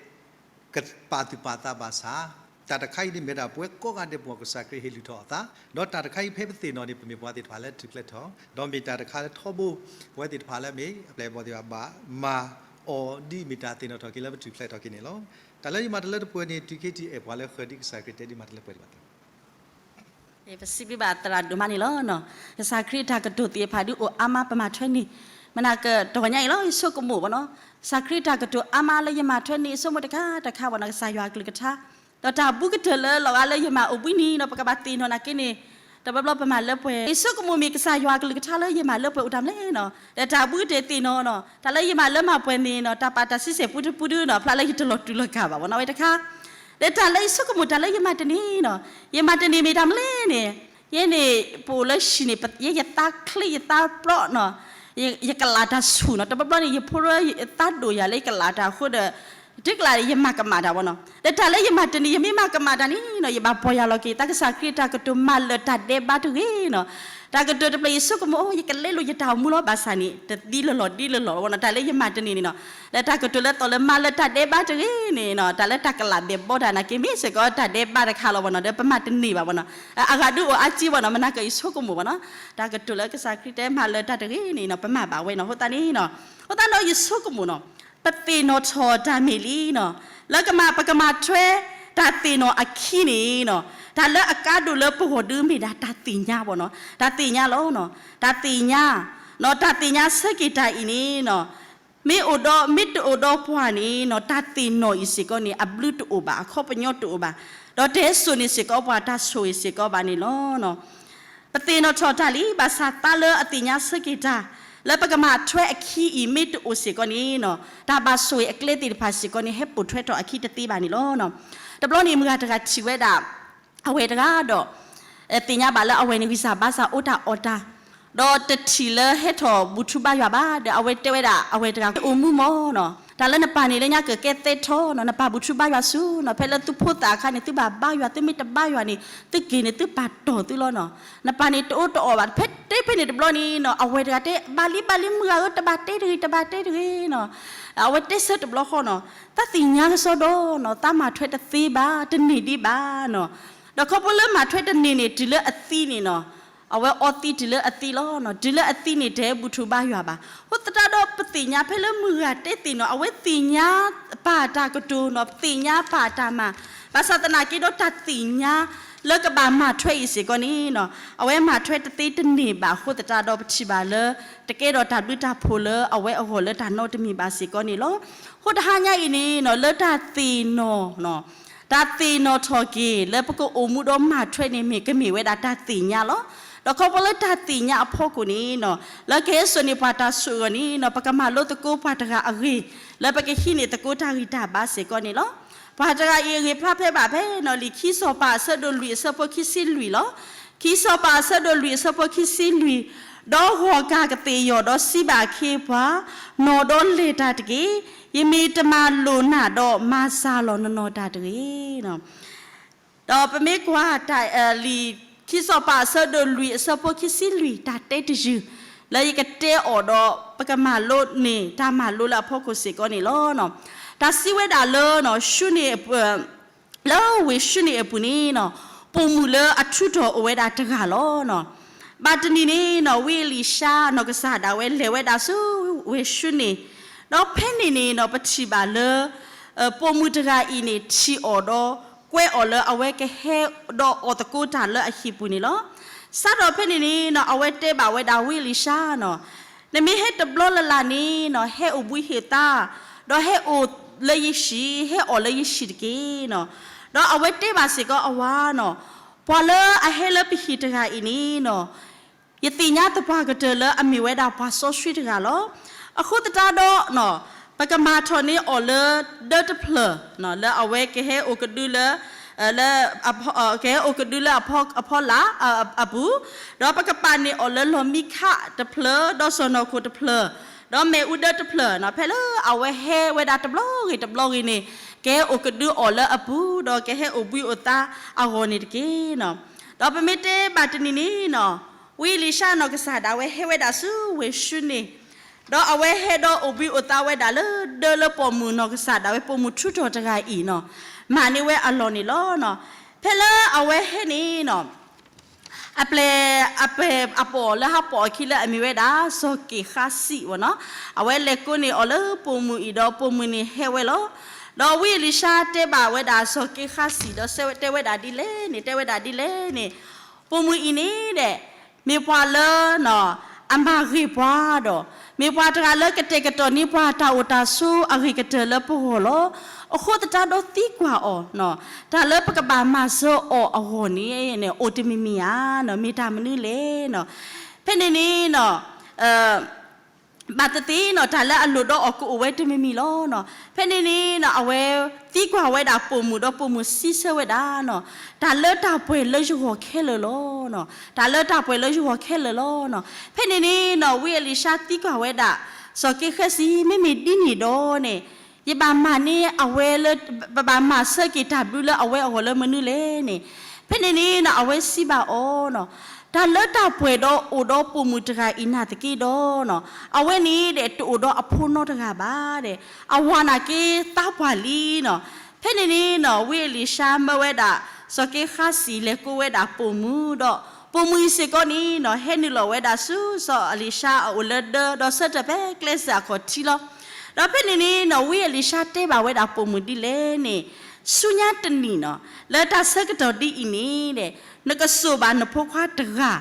ကပာ်သူၣ်ပာ်သးဘၣ်ဆၣ် တၢ်တခါအံၤန့ၣ်မ့ၢ်ဒၣ်ပဝဲကိးဂၤဒဲးပှၤကစၢ်ခရံာ်ဟ့ၣ်လုၢ်ထီၣ်အသး ဒီးတၢ်တခါအံၤဖဲပသ့ၣ်နီၣ်န့ၣ် ပမ့ၢ်ပှၤသ့ၣ်တဖၣ်လၢထုးဖျဲးထီၣ် ဒီးမ့ၢ်တၢ်တခါလၢထီဘိ ပဝဲသ့ၣ်တဖၣ်လၢမ့ၢ်အပျဲၢ်အဘီၣ်သ့ၣ်တဖၣ်ဘၣ်မၤအီၤဒ်အမ့ၢ်တၢ်သ့ၣ်နီၣ်ထီၣ်က့ၤလၢပထုးဖျဲးထီၣ်က့ၤန့ၣ်လီၤ. တၢ်လၢယမၤတၢ်လၢတပှဲၤန့ၣ် တုၤခဲအံၤအဲၣ်ပှၤလၢဃၢၤဒ်ကစၢ်ခရံာ်တဲဒ်မၤတၢ်လၢပှဲၤဒံးဘၣ် ပစံးဘျုးဘၣ်သရၣ်ဒိၣ်မးန့ၣ်လီၤ. ကစၢ်ခရံာ်အတၢ်ကတိၤသ့ၣ်တဖၣ်ဒုးအိၣ်အါမးပမၤထွဲန့ၢ် မနၤကတီၢ်ညါအံၤလီၤ ယဆိကမိၣ်ဘၣ်နီၤ ကစၢ်ခရံာ်အတၢ်ကတိၤအါမးလၢယမၤထွဲန့ၢ် ယဆိကမိၣ်တခါတခါဘၣ်နီၤ ကစၢ်ယွၤအကလုၢ်ကထါ ဒီးတၢ်ဘူးကတၢၢ်လၢလီၤဂာ်လၢယမၤအိၣ်ဘှံးနံၤနီၤ ပကဘၣ်သ့ၣ်နီၣ်နာ်က့န့ၣ် တဘျီဘျီပမၤလၢပှဲၤ ယဆိကမိၣ်မ့ၢ်ကစၢ်ယွၤအကလုၢ်ကထါလၢယမၤလၢပှဲၤအိၣ်တၢ်မနုၤလဲၣ်နီၤ ဒီးတၢ်ဘူးကတၢၢ်သ့ၣ်နီၣ်နီၤ တၢ်လၢယမၤလၢမၤပှဲၤန့ၣ်နီၤ တၢ်ပာ်တၢ်ဆံဆဲၣ်ပူတပူဒုနီၤ ဖျါလၢယတလီၤတူာ်လီၤကာ်ဘၣ်ဘၣ်နီၤ အဝဲတခါ ဒီးတၢ်လၢယဆိကမိၣ်တၢ်လၢယမၤတန့ၢ်နီၤ ယမၤတန့ၢ်မ့ၢ်တၢ်မနုၤလဲၣ်န့ၣ် ယဲန့ၣ် ပအိၣ်လၢဟံၣ်န့ၣ် ယဲယသးချ့ယသးပျီနီၤ, ယကလးတၢ်ဆူၣ်နီၤ, တဘျီဘျီန့ၣ် ယဖိရၢသးဒိၣ်ယၤလၢယကလးတၢ်အဃိဒီး တုၤကျးဒီးယမၤကမၣ်တၢ်ဘၣ်နီၤ, ဒီးတၢ်လၢယမၤတန့ၢ် ယမ့ၢ်မၤကမၣ်တၢ်န့ၣ်နီၤ ယဘၣ်ပီၢ်ယၢ်လီၤက့ၤ သးကစၢ်ခရံာ်တၢ်ကတိၤမၤလၢာ်တၢ်ဒဲးဘးတဂ့ၤနီၤ, တၢ်ကတိၤတဖျၢၣ်ယဆိကမိၣ် ယကလဲလိာ်ယတၢ်အိၣ်မူလီၤ ဘၣ်ဆၣ်န့ၣ် တသံလၢလီၢ်ဒ်လၢလီၢ်ဘၣ်နီၤ, တၢ်လၢယမၤတန့ၢ်န့ၣ်နီၤ, ဒီးတၢ်ကတိၤလၢသီၣ်လၢမၤလၢာ်တၢ်ဒဲးဘးတဂ့ၤန့ၣ်နီၤ, တၢ်လၢတၢ်ကလးဘဲးဘီတၢ်နာ်က့ မ့ၢ်စ့ၢ်ကီးတၢ်ဒဲးဘးတခါလီၤဘၣ်နီၤ, ဒီးပမၤတန့ၢ်ဘၣ်ဘၣ်နီၤ, အဂၤဒုးအိၣ်အါကံဘၣ်နီၤ, မနၤက့ယဆိကမိၣ်ဘၣ်နီၤ, တၢ်ကတိၤလၢကစၢ်ခရံာ်တဲမၤလၢာ်တၢ်တဂ့ၤန့ၣ်နီၤ ပမၤဘၣ်ဝဲနီၤ, အဃိသတးန့ၣ်နီၤ, အဃိသတးဒီးယဆိကမိၣ်နီၤ, ပသ့ၣ်နီၣ်ထီၣ်တၢ်မ့ၢ်လံနီၤ, လၢကမၤ ပကမၤထွဲတၢ်သ့ၣ်နီၣ်အခံန့ၣ်နီၤ, တၢ်လၢအကါဒိၣ်လၢပဂီၢ်ဒုးမ့ၢ်ဒၣ်တၢ်သ့ၣ်ညါဘၣ်နီၤ, တၢ်သ့ၣ်ညါလီၤနီၤ, တၢ်သ့ၣ်ညါ တၢ်သ့ၣ်ညါဆၢက့ၤတၢ်အံၤန့ၣ်နီၤ, မ့ၢ်အိၣ်ဒီး မ့ၢ်တအိၣ်ဒီးပှၤန့ၣ်နီၤ, တၢ်သ့ၣ်နီၣ်အံၤစ့ၢ်ကီးန့ၣ် အဘျုးတအိၣ်ဘၣ်, အခီပညီတအိၣ်ဘၣ်, ဒီးတဟဲစိာ်န့ၢ်စ့ၢ်ကီးပှၤတၢ်ဆိၣ်ဂ့ၤစ့ၢ်ကီးဘၣ်န့ၣ်လီၤ. ပသ့ၣ်နီၣ်ထီၣ်တၢ်လံ, ဘၣ်ဆၣ်သးလၢအသ့ၣ်ညါဆၢက့ၤတၢ် လၢပကမၤထွဲအခံအံၤ မ့ၢ်တအိၣ်စ့ၢ်ကီးန့ၣ်နီၤ, တၢ်ဘၣ်ဆိၣ်ဂ့ၤအကျဲသ့ၣ်တဖၣ်စ့ၢ်ကီးန့ၣ် ဟဲပိာ်ထွဲထီၣ်အခံတသ့ဘၣ်န့ၣ်လီၤ. တဘျီန့ၣ် မုၢ်ဂၤတဂၤထံၣ်ဝဲဒၣ် အဝဲၢ်တဂၤဒီး သ့ၣ်ညါဘၣ်လၢအဝဲၢ်န့ၣ် ဂံၢ်စၢ်ဘါစၢ်အိၣ်တၢ်အီၣ်တၢ်, ဒီးတထံၣ်လၢဟဲထီၣ်ဘူၣ်ထူဘါယွၤဘၣ်, ဒီးအဝဲတဲဝဲဒၣ်အဝဲၢ်တဂၤ အိၣ်မူမီၢ်နီၤ, တၢ်လၢနပၢ်န့ၣ်လၢညါကကဲသဲထီနီၤ, နပၢ်ဘူၣ်ထူဘါယွၤဆူနီၤ, ဖဲလၢသုဖိသၣ်အခါန့ၣ် သုဘၣ်ဘါယွၤ, သုမ့ၢ်တဘါယွၤန့ၣ် သုက့ၤန့ၣ် သုပာ်တီၢ်သုလီၤနီၤ, နပၢ်န့ၣ်တအိၣ်တအီၣ်ဘၣ်, ဖဲတဲဖဲန့ၣ်တဘျီန့ၣ်နီၤ, အဝဲၢ်တဂၤတဲ ဘၣ်လံဘၣ်လံ မုၢ်ဂၤဧၢ, တဘၣ်တဲတဂ့ၤ တဘၣ်တဲတဂ့ၤနီၤ, အဝဲတဲဆၢတဘျီဃီနီၤ, တၢ်သ့ၣ်ညါကစီဒီနီၤ, တၢ်မၤထွဲတသ့ဘၣ်, တန့ၢ်ဒံးဘၣ်နီၤ, ဒီးခီဖျိလၢမၤထွဲတန့ၢ်န့ၣ် တုၤလၢအသံန့ၣ်နီၤ, အဝဲအီသံးတုၤလၢအသံလီၤနီၤ, တုၤလၢအသံန့ၣ် တဟဲဘူၣ်ထူဘါယွၤဘၣ်, အဃိသတးဒီးပသ့ၣ်ညါဖဲလၢမုၢ်ဂၤတဲသ့ၣ်နီၤ, အဝဲသ့ၣ်ညါပၢ်တၢ်ကတိၤနီၤ, သ့ၣ်ညါပၢ်တၢ်မၤ, ဘၣ်ဆၣ်သနာ်က့ဒီးတၢ်သ့ၣ်ညါ လၢကဘၣ်မၤထွဲအံၤစ့ၢ်ကီးန့ၣ်နီၤ, အဝဲမၤထွဲတသ့တန့ၢ်ဘၣ်အဃိသတးဒီး ပထံၣ်ဘၣ်လၢ တကဲထီၣ်တၢ်ဘျုးတၢ်ဖှိၣ်လၢအဝဲအဂီၢ်လၢတၢ်နီတမံၤဘၣ်စ့ၢ်ကီးန့ၣ်လီၤ. အဃိတဟါညါအံၤန့ၣ်နီၤ, လၢတၢ်သ့ၣ်နီၣ်နီၤ, တၢ်သ့ၣ်နီၣ်ထီၣ်က့ၤ လၢပကအိၣ်မူဒီးမၤထွဲန့ၣ် မ့ၢ်ကမ့ၢ်ဝဲဒၣ်တၢ်သ့ၣ်ညါလီၤ. ဒီးခီဖျိလၢတၢ်သ့ၣ်ညါအဖီခိၣ်န့ၣ်နီၤ, လၢကဟဲစိာ်န့ၢ်ပှၤတၢ်ဆိၣ်အၢန့ၣ်နီၤ, ပကမၤလိသကိးပှၤတဂၤအဂ့ၢ် လၢပကဟံးန့ၢ်သကိးတၢ်ဂံၢ်တၢ်ဘါစ့ၢ်ကီးန့ၣ်လီၤ. ပှၤတဂၤအံၤအဂ့ၢ်ဖျါဖဲဘၣ်ဖဲနီၤ, လံာ်ခံစီၤပၤအဆၢဒိၣ်လွံၢ်အဆၢဖိခံဆံလွံၢ်လီၤ. ခံစီၤပၤအဆၢဒိၣ်လွံၢ်အဆၢဖိခံဆံလွံၢ်, ဒီးဂီၤကၢ်ကသ့ၣ်ယီၤဒီးစံးဘၣ်အခ့အပှၤ, နီၢ်ဒီးလဲၤတၢ်တက့ၢ်, ယမ့ၢ်တမၤလိာ်နၤဒီးမၤစှၤလီၤနနီၢ်တၢ်တဂ့ၤနီၤ. ဒီးပမ့ၢ်ကွၢ်တၢ် လံာ်ခံစီၤပၤအဆၢဒိၣ်လွံၢ်အဆၢဖိခံဆံလွံၢ် တၢ်တဲတယုၢ် လၢယကတဲအီၤဒီး ပကမၤလိန့ၢ်တၢ်မၤလိလၢအဖီခိၣ်စ့ၢ်ကီးန့ၣ်လီၤ. တၢ်စံးဝဲဒၣ်လၢ လၢဝ့ၢ်ၡူန့ၣ်အပူၤန့ၣ်နီၤ, ပိာ်မုၣ်လၢအထူးထီၣ်အိၣ်ဝဲဒၣ်တဂၤလီၤ. ဘၣ်တနံၤန့ၣ်နီၤ, ဝံအ့လံၡါနီၢ်ကစၢ်ဒၣ်ဝဲလဲၤဝဲဒၣ်ဆူဝ့ၢ်ၡူန့ၣ်, ဒီးဖဲန့ၣ်န့ၣ်နီၤ, ပထံၣ်ဘၣ်လၢ ပိာ်မုၣ်တဂၤအံၤန့ၣ် ထံၣ်အီၤဒီး ကွဲအီၤလၢအဝဲကဟဲဒီးအီၣ်သကိးတၢ်လၢအဟံၣ်ပူၤန့ၣ်လီၤ. စးထီၣ်ဖဲန့ၣ်န့ၣ်နီၤ, အဝဲတဲဘၣ်ဝဲဒၣ်ဝံအ့လံၡါနီၤ, နမ့ၢ်ဟဲတဘျီလၢ်လၢ်န့ၣ်နီၤ, ဟဲအိၣ်ဘှံးဟ့ၣ်သါ, ဒီးဟဲအိၣ်လၢယဟံၣ်, ဟဲအီၣ်လၢယဟံၣ်တက့ၢ်နီၤ. ဒီးအဝဲတဲဘၣ်စ့ၢ်ကီးအဝၤနီၤ, ပှၤလၢအဟဲလၢပဟံၣ်တဂၤအံၤန့ၣ်နီၤ, ယသ့ၣ်ညါသပှၢ်ကတၢၢ်လၢအမ့ၢ်ဝဲဒၣ်ပှၤစီဆှံတဂၤလီၤ. အဃိသတးဒီး ပကမၤထီၣ်န့ၢ်အီၤလၢဒၢတဖျၢၣ်, လၢအဝဲကဟဲအိၣ်ကဒုလၢ လၢ ကဟဲအိၣ်ကဒုလၢအဖီလာ်အပူၤ, ဒီးပကပာ်န့ၢ်အီၤလၢလီၢ်မံခးတဖျၢၣ်, ဒီးစီၢ်နီၤခိၣ်တဖျၢၣ်, ဒီးမ့ၣ်အူဒၢတဖျၢၣ်နီၤ, ဖဲလၢအဝဲဟဲဝဲဒၣ်တဘျီဂ့ၤတဘျီဂ့ၤန့ၣ်, ကဟဲအိၣ်ကဒုအီၤလၢအပူၤ, ဒီးကဟဲအိၣ်ဘှံးအိၣ်သါအဂီၢ်န့ၣ်တက့ၢ်နီၤ. ဒီးပမ့ၢ်တဲဘၣ်တနံၤန့ၣ်နီၤ, ဝံအ့လံၡါနီၢ်ကစၢ်ဒၣ်ဝဲဟဲဝဲဒၣ်ဆူဝ့ၢ်ၡူန့ၣ်, ဒီးအဝဲဟဲဒီးအိၣ်ဘှံးအိၣ်သါဝဲဒၣ်လၢဒၢလၢပိာ်မုၣ်နီၢ်ကစၢ်ဒၣ်ဝဲပိာ်မုၣ်ထူးထီၣ်တဂၤအံၤနီၤ, မၤန့ၢ်ဝဲအလီၢ်န့ၣ်လီၤနီၤ. ဖဲလၢအဝဲဟဲန့ၣ်နီၤ, အပျဲၢ် အပျဲၢ်အပိာ်လၢဟးပိာ်အခံလၢအမ့ၢ်ဝဲဒၣ် စီၤက့ၤဃါစံးဝဲနီၤ, အဝဲလဲၤကိးန့ၢ်အီၤလၢပိာ်မုၣ်အံၤဒီးပိာ်မုၣ်န့ၣ်ဟဲဝဲလီၤ. ဒီးဝံအ့လံၡါတဲဘၣ်ဝဲဒၣ်စီၤက့ၤဃါစံးဒီးတဲဝဲဒၣ်ဒ်လဲၣ်န့ၣ်, တဲဝဲဒၣ်ဒ်လဲၣ်န့ၣ်, ပိာ်မုၣ်အံၤန့ၣ်ဒီး မ့ၢ်ပှၤလၢ အမၤဂ့ၤပှၤဒီး မ့ၢ်ပှၤတဂၤလၢကတဲာ်ကတီၤန့ၢ်ပှၤတၢ်အိၣ်တၢ်ဆိးအဂ့ၤကတၢၢ်လၢပဂီၢ်လီၤ. အဃိသတးဒီးသံကွၢ်အီၤ, တၢ်လၢပကဘၣ်မၤစၢၤအီၤအဂီၢ်န့ၣ် အိၣ်တမံၤမံၤဧါ, မ့ၢ်တၢ်မနုၤလဲၣ်. ဖဲန့ၣ်န့ၣ်နီၤ, ဘၣ်သ့ၣ်သ့ၣ်နီၤ တၢ်လၢအလိၣ်ဒီးအီၤကအိၣ်ဝဲတမံၤမံၤလီၤနီၤ. ဖဲန့ၣ်န့ၣ်နီၤ အဝဲသံကွၢ်ဝဲဒၣ်ပိာ်မုၣ်ဒီးပိာ်မုၣ်စံးဆၢဝဲဒၣ်နီၤ, တၢ်လၢတၢ်ပှဲၤလၢယဂီၢ်ခဲလၢာ်လီၤနီၤ, တၢ်လၢတၢ်ပှဲၤလၢယဂီၢ်ခဲလၢာ်လီၤနီၤ. ဖဲန့ၣ်န့ၣ်နီၤ ဝံအ့လံၡါသံကွၢ်ဝဲဒၣ် စီၤက့ဃဲစံး မ့မ့ၢ်ဒ်န့ၣ်ဒီးန့ၣ် ယဘၣ်မၤန့ၢ်အဝဲလၢ ပဘၣ်မၤဆၢက့ၤတၢ်ဘျုးလၢအဝဲအဂီၢ်လၢမနုၤလဲၣ်န့ၣ်, ဖဲန့ၣ်န့ၣ်နီၤ အဝဲစံးဘၣ်အီၤနီၤ, တၢ်လၢတၢ်ပှဲၤဒီးအိၣ်ဒီးပိာ်မုၣ်တဂၤအံၤနာ်သက့ဒီးနီၤ, အဝဲန့ၣ်ဒီးတအိၣ်ဒီးအဖိနီတဂၤဘၣ်ဒီး, အဝၤနာ်က့သါပှၢ်လံနီၤ. ဖဲန့ၣ်န့ၣ်နီၤ ဝံအ့လံၡါမၢဝဲဒၣ် စီၤက့ဃဲစံးလဲၤကိးဝဲဒၣ်ပိာ်မုၣ်ဒီး ပိာ်မုၣ်အံၤစ့ၢ်ကီးန့ၣ်နီၤ ဟဲနုာ်လီၤဝဲဒၣ်ဆူစီၤအ့လံၡါအအိၣ်လၢဒၢဒီးဆၢထၢၣ်ဖဲကျဲစၢၤအခီၣ်ထံးလီၤ. ဒီးဖဲန့ၣ်န့ၣ်နီၤ ဝံအ့လံၡါတဲဘၣ်ဝဲဒၣ်ပိာ်မုၣ်ဒ်လဲၣ်န့ၣ်, ဆူညါတနံၤနီၤ လၢတၢ်ဆၢကတီၢ်ဒ်အံၤန့ၣ်ဒီး နကစိာ်ဘၣ်နဖိခွါတဂၤ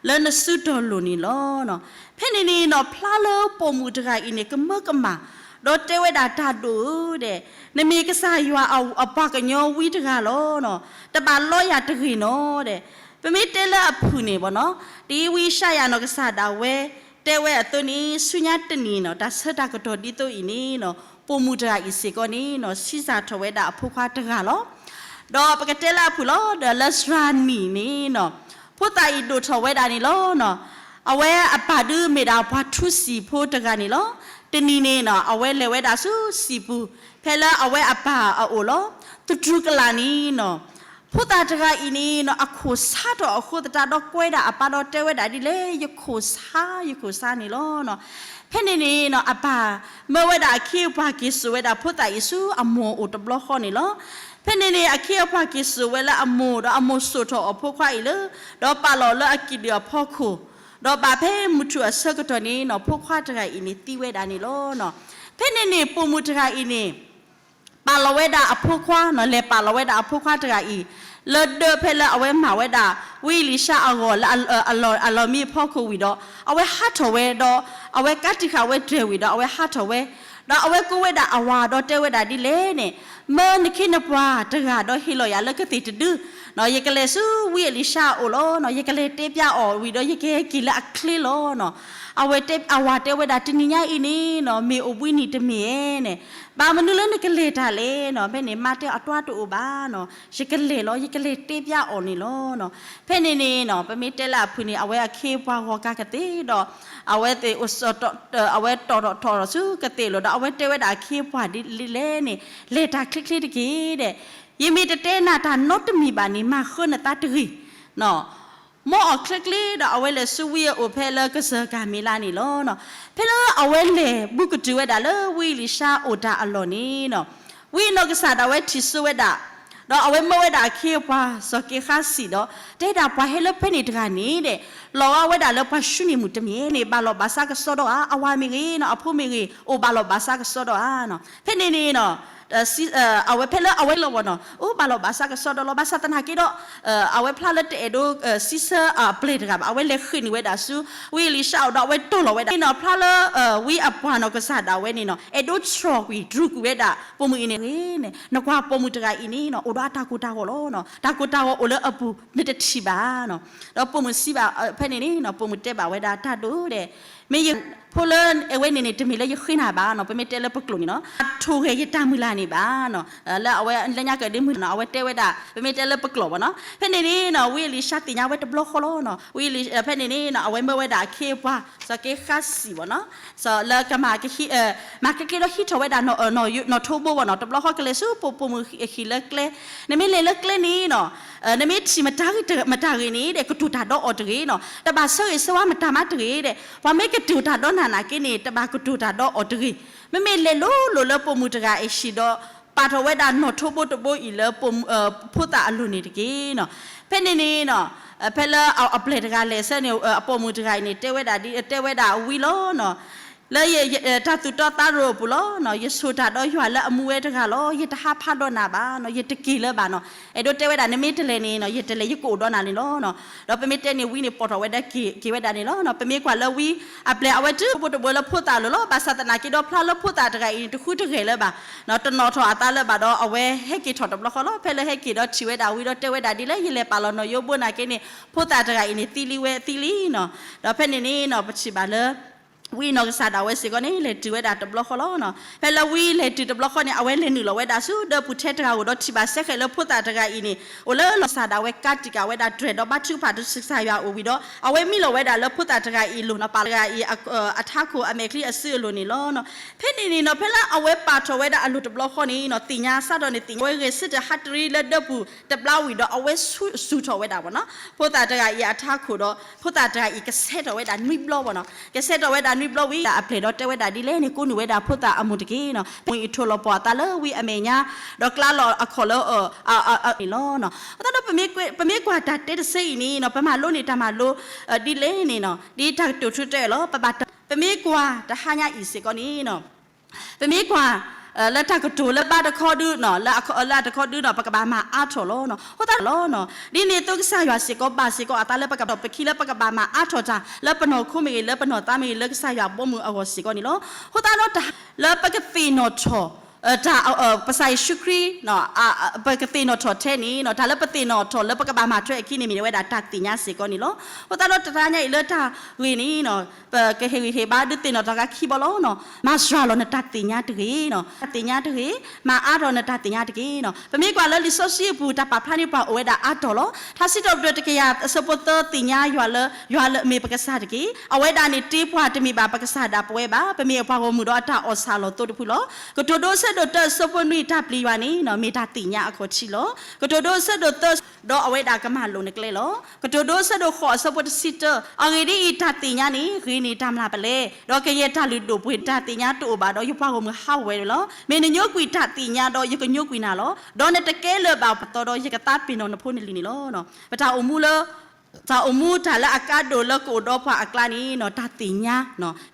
လၢနစုတီၢ်လိၤန့ၣ်လီၤနီၤ. ဖဲန့ၣ်န့ၣ်နီၤ ဖျါလၢပိာ်မုၣ်တဂၤအံၤန့ၣ် ကမၢကမၣ် ဒီးတဲဝဲဒၣ်တၢ်ဒိၣ်ဧၢဒီး, နမ့ၢ်ကစၢ်ယွၤအပှၤကညီဝံတဂၤလီၤနီၤ, တဘၣ်လီယၤတဂ့ၤနီၤဒီး, ပမ့ၢ်တဲလၢအဖုၣ်န့ၣ်ဘၣ်နီၤ, ဒ်ဝံယၡါယၤနီၢ်ကစၢ်ဒၣ်ဝဲ တဲဝဲအသိးန့ၣ် ဆူညါတနံၤနီၤ တၢ်ဆၢတၢ်ကတီၢ်ဒ်သိးအံၤန့ၣ်နီၤ ပိာ်မုၣ်တဂၤအံၤစ့ၢ်ကီးန့ၣ်နီၤ ဆံးစၢ်ထီၣ်ဝဲဒၣ်အဖိခွါတဂၤလီၤ. ဒီးပကတဲလၢအဖုၣ်လီၤ ဒီးလၢစှၤနံၣ်န့ၣ်နီၤ ဖိသၣ်အံၤဒိၣ်ထီၣ်ဝဲဒၣ်န့ၣ်လီၤနီၤ. အဝဲအပၢ်ဒုးမ့ၢ်ဒၣ်ပှၤထူစံာ်ဖိတဂၤန့ၣ်လီၤ. တနံၤန့ၣ်နီၤ အဝဲလဲၤဝဲဒၣ်ဆူစံာ်ပူၤ ဖဲလၢအဝဲအပၢ်အအိၣ်လီၤ. သတူၢ်ကလာ်န့ၣ်နီၤ ဖိသၣ်တဂၤအံၤန့ၣ်နီၤ အခိၣ်ဆါထီၣ်အဃိသတးဒီးကွဲဒၣ်အပၢ်ဒီးတဲဝဲဒၣ်ဒ်လဲၣ်, ယခိၣ်ဆါ ယခိၣ်ဆါန့ၣ်လီၤနီၤ. ဖဲန့ၣ်န့ၣ်နီၤ အပၢ်မၢဝဲဒၣ်အခ့အပှၤက့ၤစိာ်ဝဲဒၣ်ဖိသၣ်အံၤဆူအမိၢ်အအိၣ်တဘျီဃီန့ၣ်လီၤ. ဖဲန့ၣ်န့ၣ် အခ့အပှၤက့ၤစိာ်ဝဲလၢအမိၢ်ဒီးအမိၢ်စိာ်ထီၣ်အီၤဖိခွါအံၤလၢ ဒီးပာ်လီၤလၢအကံၣ်ဒုၣ်အဖီခိၣ်, ဒီးဘၣ်ဖဲမုၢ်ထူၣ်အဆၢကတီၢ်န့ၣ်နီၤ ဖိခွါတဂၤအံၤန့ၣ်သံဝဲဒၣ်န့ၣ်လီၤနီၤ. ဖဲန့ၣ်န့ၣ် ပိာ်မုၣ်တဂၤအံၤန့ၣ် ပာ်လီၤဝဲဒၣ်အဖိခွါနီၤ, လဲၤပာ်လီၤဝဲဒၣ်အဖိခွါတဂၤအံၤ လၢဒၢဖဲလၢအဝဲမၤဝဲဒၣ် ဝံအ့လံၡါအဂီၢ်လၢအလီၢ်မံအဖီခိၣ်ဝံၤဒီး အဝဲဟးထီၣ်ဝဲဒီး အဝဲကးတံာ်ဃာ်ဝဲတြဲၤဝံၤဒီး အဝဲဟးထီၣ်ဝဲ, ဒီးအဝဲကိးဝဲဒၣ်အဝၤဒီးတဲဝဲဒၣ်ဒ်လဲၣ်န့ၣ်, မၢနခ့နပှၤတဂၤဒီးဟ့ၣ်လီၤယၤလၢကသ့ၣ်တဒု, ယကလဲၤဆူဝံအ့လံၡါအအိၣ်လီၤနီၤ, ယကလဲၤတဲပျးအီၤဝံၤဒီး ယကဟဲက့ၤလၢအချ့လီၤနီၤ. အဝဲတဲ အဝၤတဲဝဲဒၣ်တနံၤညါအံၤန့ၣ်နီၤ မ့ၢ်အိၣ်ဘှံးနံၤတမ့ၢ်ဧါန့ၣ်, ဘၣ်မနုၤလၢနကလဲၤတၢ်လဲၣ်နီၤ, ဖဲန့ၣ် မါတဲအီၤတၢ်တအိၣ်ဘၣ်နီၤ, ယကလဲၤလီၤ ယကလဲၤတဲပျးအီၤန့ၣ်လီၤနီၤ. ဖဲန့ၣ်န့ၣ်နီၤ ပမ့ၢ်တဲလၢအဖုၣ်န့ၣ် အဝဲအခ့အပှၤဂီၤကၤကသ့ၣ်ဒီး အဝဲသ့ၣ် အဝဲတီၢ်ထီၣ်ထီၣ်ဒီးဆူကသ့ၣ်လိၤဒီး အဝဲတဲဝဲဒၣ်အခ့အပှၤဒ်လဲၣ်န့ၣ်, လဲၤတၢ်ချ့ချ့တက့ၢ်ဒီး, ယမ့ၢ်တတဲနၤတၢ်နီတမံၤဘၣ်န့ၣ် မၤဃၢနသးတဂ့ၤနီၤ. မ်အီၤချ့ချ့ဒီး အဝဲလဲၤဆူဝံအအိၣ်ဖဲလၢကစၢၢ်ကၤမ့လါန့ၣ်လီၤနီၤ. ဖဲလၢအဝဲလဲၤဘူးကတုၤဝဲဒၣ်လၢဝံအ့လံၡါအိၣ်တၢ်အလီၢ်န့ၣ်နီၤ, ဝံအနီၢ်ကစၢ်ဒၣ်ဝဲထံၣ်စိဝဲဒၣ်, ဒီးအဝဲမၢဝဲဒၣ်အခ့အပှၤစီၤက့ဃါစံးဒီး တဲဒၣ်ပှၤဟဲလၢဖဲန့ၣ်တဂၤန့ၣ်ဒီး လီၤဂာ်ဝဲဒၣ်လၢပှၤၡူနံၣ်မုၣ်တမ့ၢ်န့ၣ် ဘၣ်လီၤဘၣ်စးကစီဒီဧါ, အဝၤမ့ၢ်ဂ့ၤနီၤ အဖိမ့ၢ်ဂ့ၤ အိၣ်ဘၣ်လီၤဘၣ်စးကစီဒီဧါနီၤ. ဖဲန့ၣ်န့ၣ်နီၤ အဝဲဖဲလၢအဝဲလီၤဝီၤနီၤ အိၣ်ဘၣ်လီၤဘၣ်စးကစီဒီလီၤ. ဘၣ်ဆၣ်သနာ်က့ဒီး အဝဲဖျါလၢတအဲၣ်ဒိးစံးဆၢအပျဲၢ်တဂၤဘၣ်, အဝဲလဲၤဃ့ၢ်န့ၢ်ဝဲဒၣ်ဆူ ဝံအ့လံၡါအအိၣ်ဒီး အဝဲတီၢ်လီၤဝဲဒၣ်နီၤ. ဖျါလၢ ဝံအပှၤနီၢ်ကစၢ်ဒၣ်ဝဲန့ၣ်နီၤ အဲၣ်ဒိးဆှီၣ်ကွံာ် တြူာ်ကွံာ်ဝဲဒၣ် ပိာ်မုၣ်အံၤန့ၣ်ဂ့ၤန့ၣ်, နကွၢ်ပိာ်မုၣ်တဂၤအံၤန့ၣ်နီၤ အိၣ်ဒီးအတၢ်ကိၢ်တၢ်ဂီၤလီၤနီၤ. တၢ်ကိၢ်တၢ်ဂီၤအိၣ်လၢအပူၤ နတထံၣ်ဘၣ်နီၤ. ဒီးပိာ်မုၣ်စံးဘၣ်ဖဲန့ၣ်န့ၣ်နီၤ ပိာ်မုၣ်တဲဘၣ်ဝဲဒၣ်တၢ်ဒိၣ်ဒဲး မ့ၢ်ယဖိလၢအဝဲန့ၣ်န့ၣ် တမ့ၢ်လၢယဃ့နၤဘၣ်နီၤ, ပမ့ၢ်တဲလၢပကျိာ်န့ၣ်နီၤ ထိၣ်ဂဲၤယတၢ်မုၢ်လၢ်န့ၣ်ဘၣ်နီၤ. လၢအဝဲလၢညါကဒ့မုၢ်လၢ်နီၤ အဝဲတဲဝဲဒၣ် ပမ့ၢ်တဲလၢပကျိာ်ဘၣ်နီၤ. ဖဲန့ၣ်န့ၣ်နီၤ ဝံအ့လံၡါသ့ၣ်ညါဝဲတဘျီဃီလီၤနီၤ. ဝံအ့လံ ဖဲန့ၣ်န့ၣ်နီၤ အဝဲမၢဝဲဒၣ်အခ့အပှၤ စီၤက့ဃါစံးဘၣ်နီၤ လၢကမၤ မၤကျဲကျဲဒီးဟံးထီၣ်ဝဲဒၣ် နီၣ်ထိးဘိဘၣ်နီၤ. တဘျီဃီကလဲၤဆူပိာ်မုၣ်အဟံၣ်လၢကျဲ, နမ့ၢ်လဲၤလၢကျဲန့ၣ်နီၤ နမ့ၢ်ထံၣ်မတၤဂ့ၤမတၤဂ့ၤန့ၣ်ဒီး ကတိၤတၢ်ဒီးအီၤတဂ့ၤနီၤ. တဘၣ်ဆၢဂ့ၤဆၢဝါမတၤမးတဂ့ၤဒီး ပှၤမ့ၢ်ကတိၤတၢ်ဒီးနၤနာ်က့န့ၣ် တဘၣ်ကတိၤတၢ်ဒီးအီၤတဂ့ၤ. မ့မ့ၢ်လဲၤလိၤလိၤလၢပိာ်မုၣ်တဂၤအဟံၣ်ဒီး ပာ်ထီၣ်ဝဲဒၣ်နီၣ်ထိးဘိတဘိအံၤလၢ ဖိသၣ်အလိၤန့ၣ်တက့ၢ်နီၤ. ဖဲန့ၣ်န့ၣ်နီၤ ဖဲလၢအပျဲၢ်တဂၤလဲၤဆၢန့ၣ် အပိာ်မုၣ်တဂၤအံၤန့ၣ် တဲဝဲဒၣ်ဒ် တဲဝဲဒၣ်ဝံလီၤနီၤ. လၢယတၢ်သူၣ်တီသးလိၤအပူၤလီၤနီၤ. ယဆိၣ်တၢ်ဒီးယွၤလၢအမူဝဲတဂၤလီၤ. ယတဟးဖးဒီးနၤဘၣ်နီၤ. ယတက့ၤလၢၤဘၣ်နီၤ. အဲၣ်ဒိးတဲဝဲဒၣ် နမ့ၢ်တလဲၤန့ၣ်နီၤ ယတလဲၤ ယကအိၣ်ဒီးနၤန့ၣ်လီၤနီၤ. ဒီးပမ့ၢ်တဲန့ၣ် ဝံန့ၣ်ပိာ်ထီၣ်ဝဲဒၣ်က့ၤ က့ၤဝဲဒၣ်န့ၣ်လီၤနီၤ. ပမ့ၢ်ကွၢ်လၢဝံအပျဲၢ် အဝဲတုၤဘိတဘိလၢဖိသၣ်အလိၤလီၤ. ဘၣ်ဆၣ်သနာ်က့ဒီး ဖျါလၢဖိသၣ်တဂၤအံၤန့ၣ် တဃုတဂဲၤလၢၤဘၣ်နီၤ. တနီၣ်ထီၣ်အသးလၢၤဘၣ်ဒီး အဝဲဟဲက့ၤထီၣ်တဘျီဃီလီၤ. ဖဲလၢဟဲက့ၤဒီးထံၣ်ဝဲဒၣ်ဝံဒီးတဲဝဲဒၣ်ဒ်လဲၣ် ယလဲၤပာ်လီၤနီၣ်ယိဘိနာ်က့န့ၣ် ဖိသၣ်တဂၤအံၤန့ၣ် သံလံဝဲသံလံနီၤ. ဒီးဖဲန့ၣ်န့ၣ်နီၤ ပထံၣ်ဘၣ်လၢ ဝံနီၢ်ကစၢ်ဒၣ်ဝဲစ့ၢ်ကီးန့ၣ် လဲၤတုၤဝဲဒၣ်တဘျီဃီလီၤ. ဖဲလၢဝံလဲၤတုၤတဘျီဃီန့ၣ် အဝဲလဲၤနုာ်လီၤဝဲဒၣ်ဆူဒၢပူၤထဲတဂၤဧိၤဒီးထံၣ်ဘၣ်စဲဃဲးလၢဖိသၣ်တဂၤအံၤန့ၣ် အိၣ်လၢလီၢ်ကစၢ်ဒၣ်ဝဲကါတံာ်ကးဝဲဒၣ်တြဲၤဒီးဘါထုကဖၣ်ဆူကစၢ်ယွၤအအိၣ်ဝံၤဒီး အဝဲမံလီၤဝဲဒၣ်လၢဖိသၣ်တဂၤအံၤအလိၤနီၤ ပာ်လီၤတဂၤအံၤ အထးခိၣ်အမဲာ်ချံအစုအလိၤန့ၣ်လီၤ. ဖဲန့ၣ်န့ၣ်နီၤ ဖဲလၢအဝဲပာ်ထီၣ်ဝဲဒၣ်အလိၤတဘျီဃီန့ၣ်နီၤ သ့ၣ်ညါစးထီၣ်န့ၣ် သ့ၣ်ညါဝဲဂဲၤဆၢထၢၣ်ဟးတရံးလၢဒၢပူၤတဘျီဝံၤဒီး အဝဲစူၤထီၣ်ဝဲဒၣ်ဘၣ်နီၤ ဖိသၣ်တဂၤအံၤအထးခိၣ်ဒီး ဖိသၣ်တဂၤအံၤကဆဲးထီၣ်ဝဲဒၣ်နွံဘျီဘၣ်နီၤ ကဆဲးထီၣ်ဝဲဒၣ်နွံဘျီဝံၤ အပျဲၢ်ဒီးတဲဝဲဒၣ်ဒ်လဲၣ်န့ၣ် ကိးနုာ်ဝဲဒၣ်ဖိသၣ်အမိၢ်တက့ၢ်နီၤ မ့ၢ်အံၤထိၣ်လီၤပှီၢ်အသးလၢဝံအမဲာ်ညါ ဒီးကျါလီၤအခီၣ်လၢ န့ၣ်လီၤ. အဃိသတးဒီး ပမ့ၢ်ကွၢ်တၢ်တဲတစဲအံၤန့ၣ်နီၤ ပမၤလိန့ၢ်တၢ်မၤလိ ဒ်လဲၣ်န့ၣ်နီၤ ဒ်တၢ်ကတိၤထူတဲလီၤ ပဘၣ်တၢ် ပမ့ၢ်ကွၢ်တဟါညါအံၤစ့ၢ်ကီးန့ၣ်နီၤ ပမ့ၢ်ကွၢ် လၢတၢ်ကတိၤလၢဘါတခီဒုနီၤ လၢအတခီဒုနီၤ ပကဘၣ်မၤအါထီၣ်လီၤ. အဃိသတးလီၤ ဒ်န့ၣ်အသိးကစၢ်ယွၤစ့ၢ်ကီးဘၣ်စ့ၢ်ကီးအသးလၢပကဘၣ်ပခံလၢပကဘၣ်မၤအါထီၣ်တၢ် လၢပနီၢ်ခိမ့ၢ်ဂ့ၤ လၢပနီၢ်သးမ့ၢ်ဂ့ၤ လၢကစၢ်ယွၤဘီမုၢ်အဂီၢ်စ့ၢ်ကီးန့ၣ်လီၤ. အဃိသတးဒီးတၢ်လၢပကသ့ၣ်နီၣ်ထီၣ် တၢ် ကစၢ်ယ့ၣ်ၡူးခရံာ် ပကသ့ၣ်နီၣ်ထီၣ်ထဲန့ၣ်နီၤ တၢ်လၢပသ့ၣ်နီၣ်ထီၣ်လၢပကဘၣ်မၤထွဲအခံန့ၣ် မ့ၢ်ဝဲဒၣ်တၢ်သ့ၣ်ညါစ့ၢ်ကီးန့ၣ်လီၤ. အဃိသတးဒီးတဟါညါအံၤလၢတၢ်ဂ့ၢ်န့ၣ်နီၤ ပကဟ့ၣ်ဂံၢ်ဟ့ၣ်ဘါဒုးသ့ၣ်နီၣ်ထီၣ်က့ၤခံဘီလီၤနီၤ မၤစှၤလီၤနတၢ်သ့ၣ်ညါတဂ့ၤနီၤ တၢ်သ့ၣ်ညါတဂ့ၤ မၤအါထီၣ်နတၢ်သ့ၣ်ညါတဂ့ၤနီၤ ပမ့ၢ်ကွၢ်လၢလံာ်စီဆှံအပူၤ တၢ်ပာ်ဖျါန့ၢ်ပှၤအိၣ်ဝဲဒၣ်အါတီၤလီၤ. ထါစံးထီၣ်ပတြၢၤတကယၤအဆၢဖိသၢ သ့ၣ်ညါယွၤလၢ ယွၤလၢအမ့ၢ်ပကစၢ်တက့ၢ်. အဝဲဒၣ်န့ၣ်တ့ပှၤတမ့ၢ်ဘၣ်ပကစၢ်ဒၣ်ပဝဲဘၣ် ပမ့ၢ်အပှၤဂီၢ်မုၢ်ဒီးအတၢ်အီၣ်ဆၣ်လီၤသိတဖုလီၤ. ကတိၤဒိအဆၢဒိၣ်တၢအဆၢဖိနွံ တၢ်ပျံၤယွၤန့ၣ်နီၤ မ့ၢ်တၢ်သ့ၣ်ညါအခီၣ်ထံးလီၤ. ကတိၤဒိအဆၢဒိၣ်သၢ ဒီးအဝဲဒၣ်ကမၤလိာ်နကျဲလီၤ. ကတိၤဒိအဆၢဒိၣ်ဃိးအဆၢဖိတဆံတၢ အဂ့ၢ်ဒ်အံၤ, တၢ်သ့ၣ်ညါန့ၣ် ဂ့ၤန့ၢ်တၢ်မျၢ်ပလဲ, ဒီးကယဲၢ်တၢ်လုၢ်ဒိၣ်ပှ့ၤဒိၣ်, တၢ်သ့ၣ်ညါတအိၣ်ဘၣ်ဒီး ယပှၤဂီၢ်မုၢ်ဟးဂီၤဝဲလီၤ. မ့ၢ်နညိကွံာ်တၢ်သ့ၣ်ညါဒီး ယကညိကွံာ်နၤလီၤ. ဒီးနတကဲလၢၤဘၣ်ပှၤတီဒီး ယကသးပ့ၤနီၣ်နဖိနလံၤန့ၣ်လီၤ. ပတၢ်အိၣ်မူလၢ တၢ်အိၣ်မူတၢ်လၢအကါဒိၣ်လၢကအိၣ်ဒီးပှၤအကျါန့ၣ် တၢ်သ့ၣ်ညါ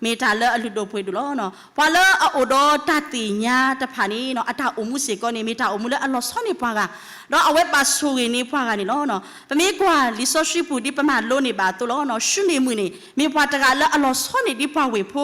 မ့ၢ်တၢ်လၢအလုၢ်ဒိၣ်ပှ့ၤဒိၣ်လီၤ. ပှၤလၢအအိၣ်ဒီးတၢ်သ့ၣ်ညါတဖၣ်န့ၣ် အတၢ်အိၣ်မူစ့ၢ်ကီးန့ၣ် မ့ၢ်တၢ်အိၣ်မူလၢအလီၤဆီန့ၢ်ပှၤဂၤ, ဒီးအဝဲပာ်ဆိၣ်ဂ့ၤန့ၢ်ပှၤဂၤန့ၣ်လီၤ. ပမ့ၢ်ကွၢ်လံာ်စီဆှံပူၤဒ်ပမၤလိန့ၢ်ဘၣ်အသိးလီၤ. ၡူန့ၣ်မုၣ်န့ၣ် မ့ၢ်ပှၤတဂၤလၢအလီၤဆီန့ၢ်ဒ်ပှၤဝ့ၢ်ဖိ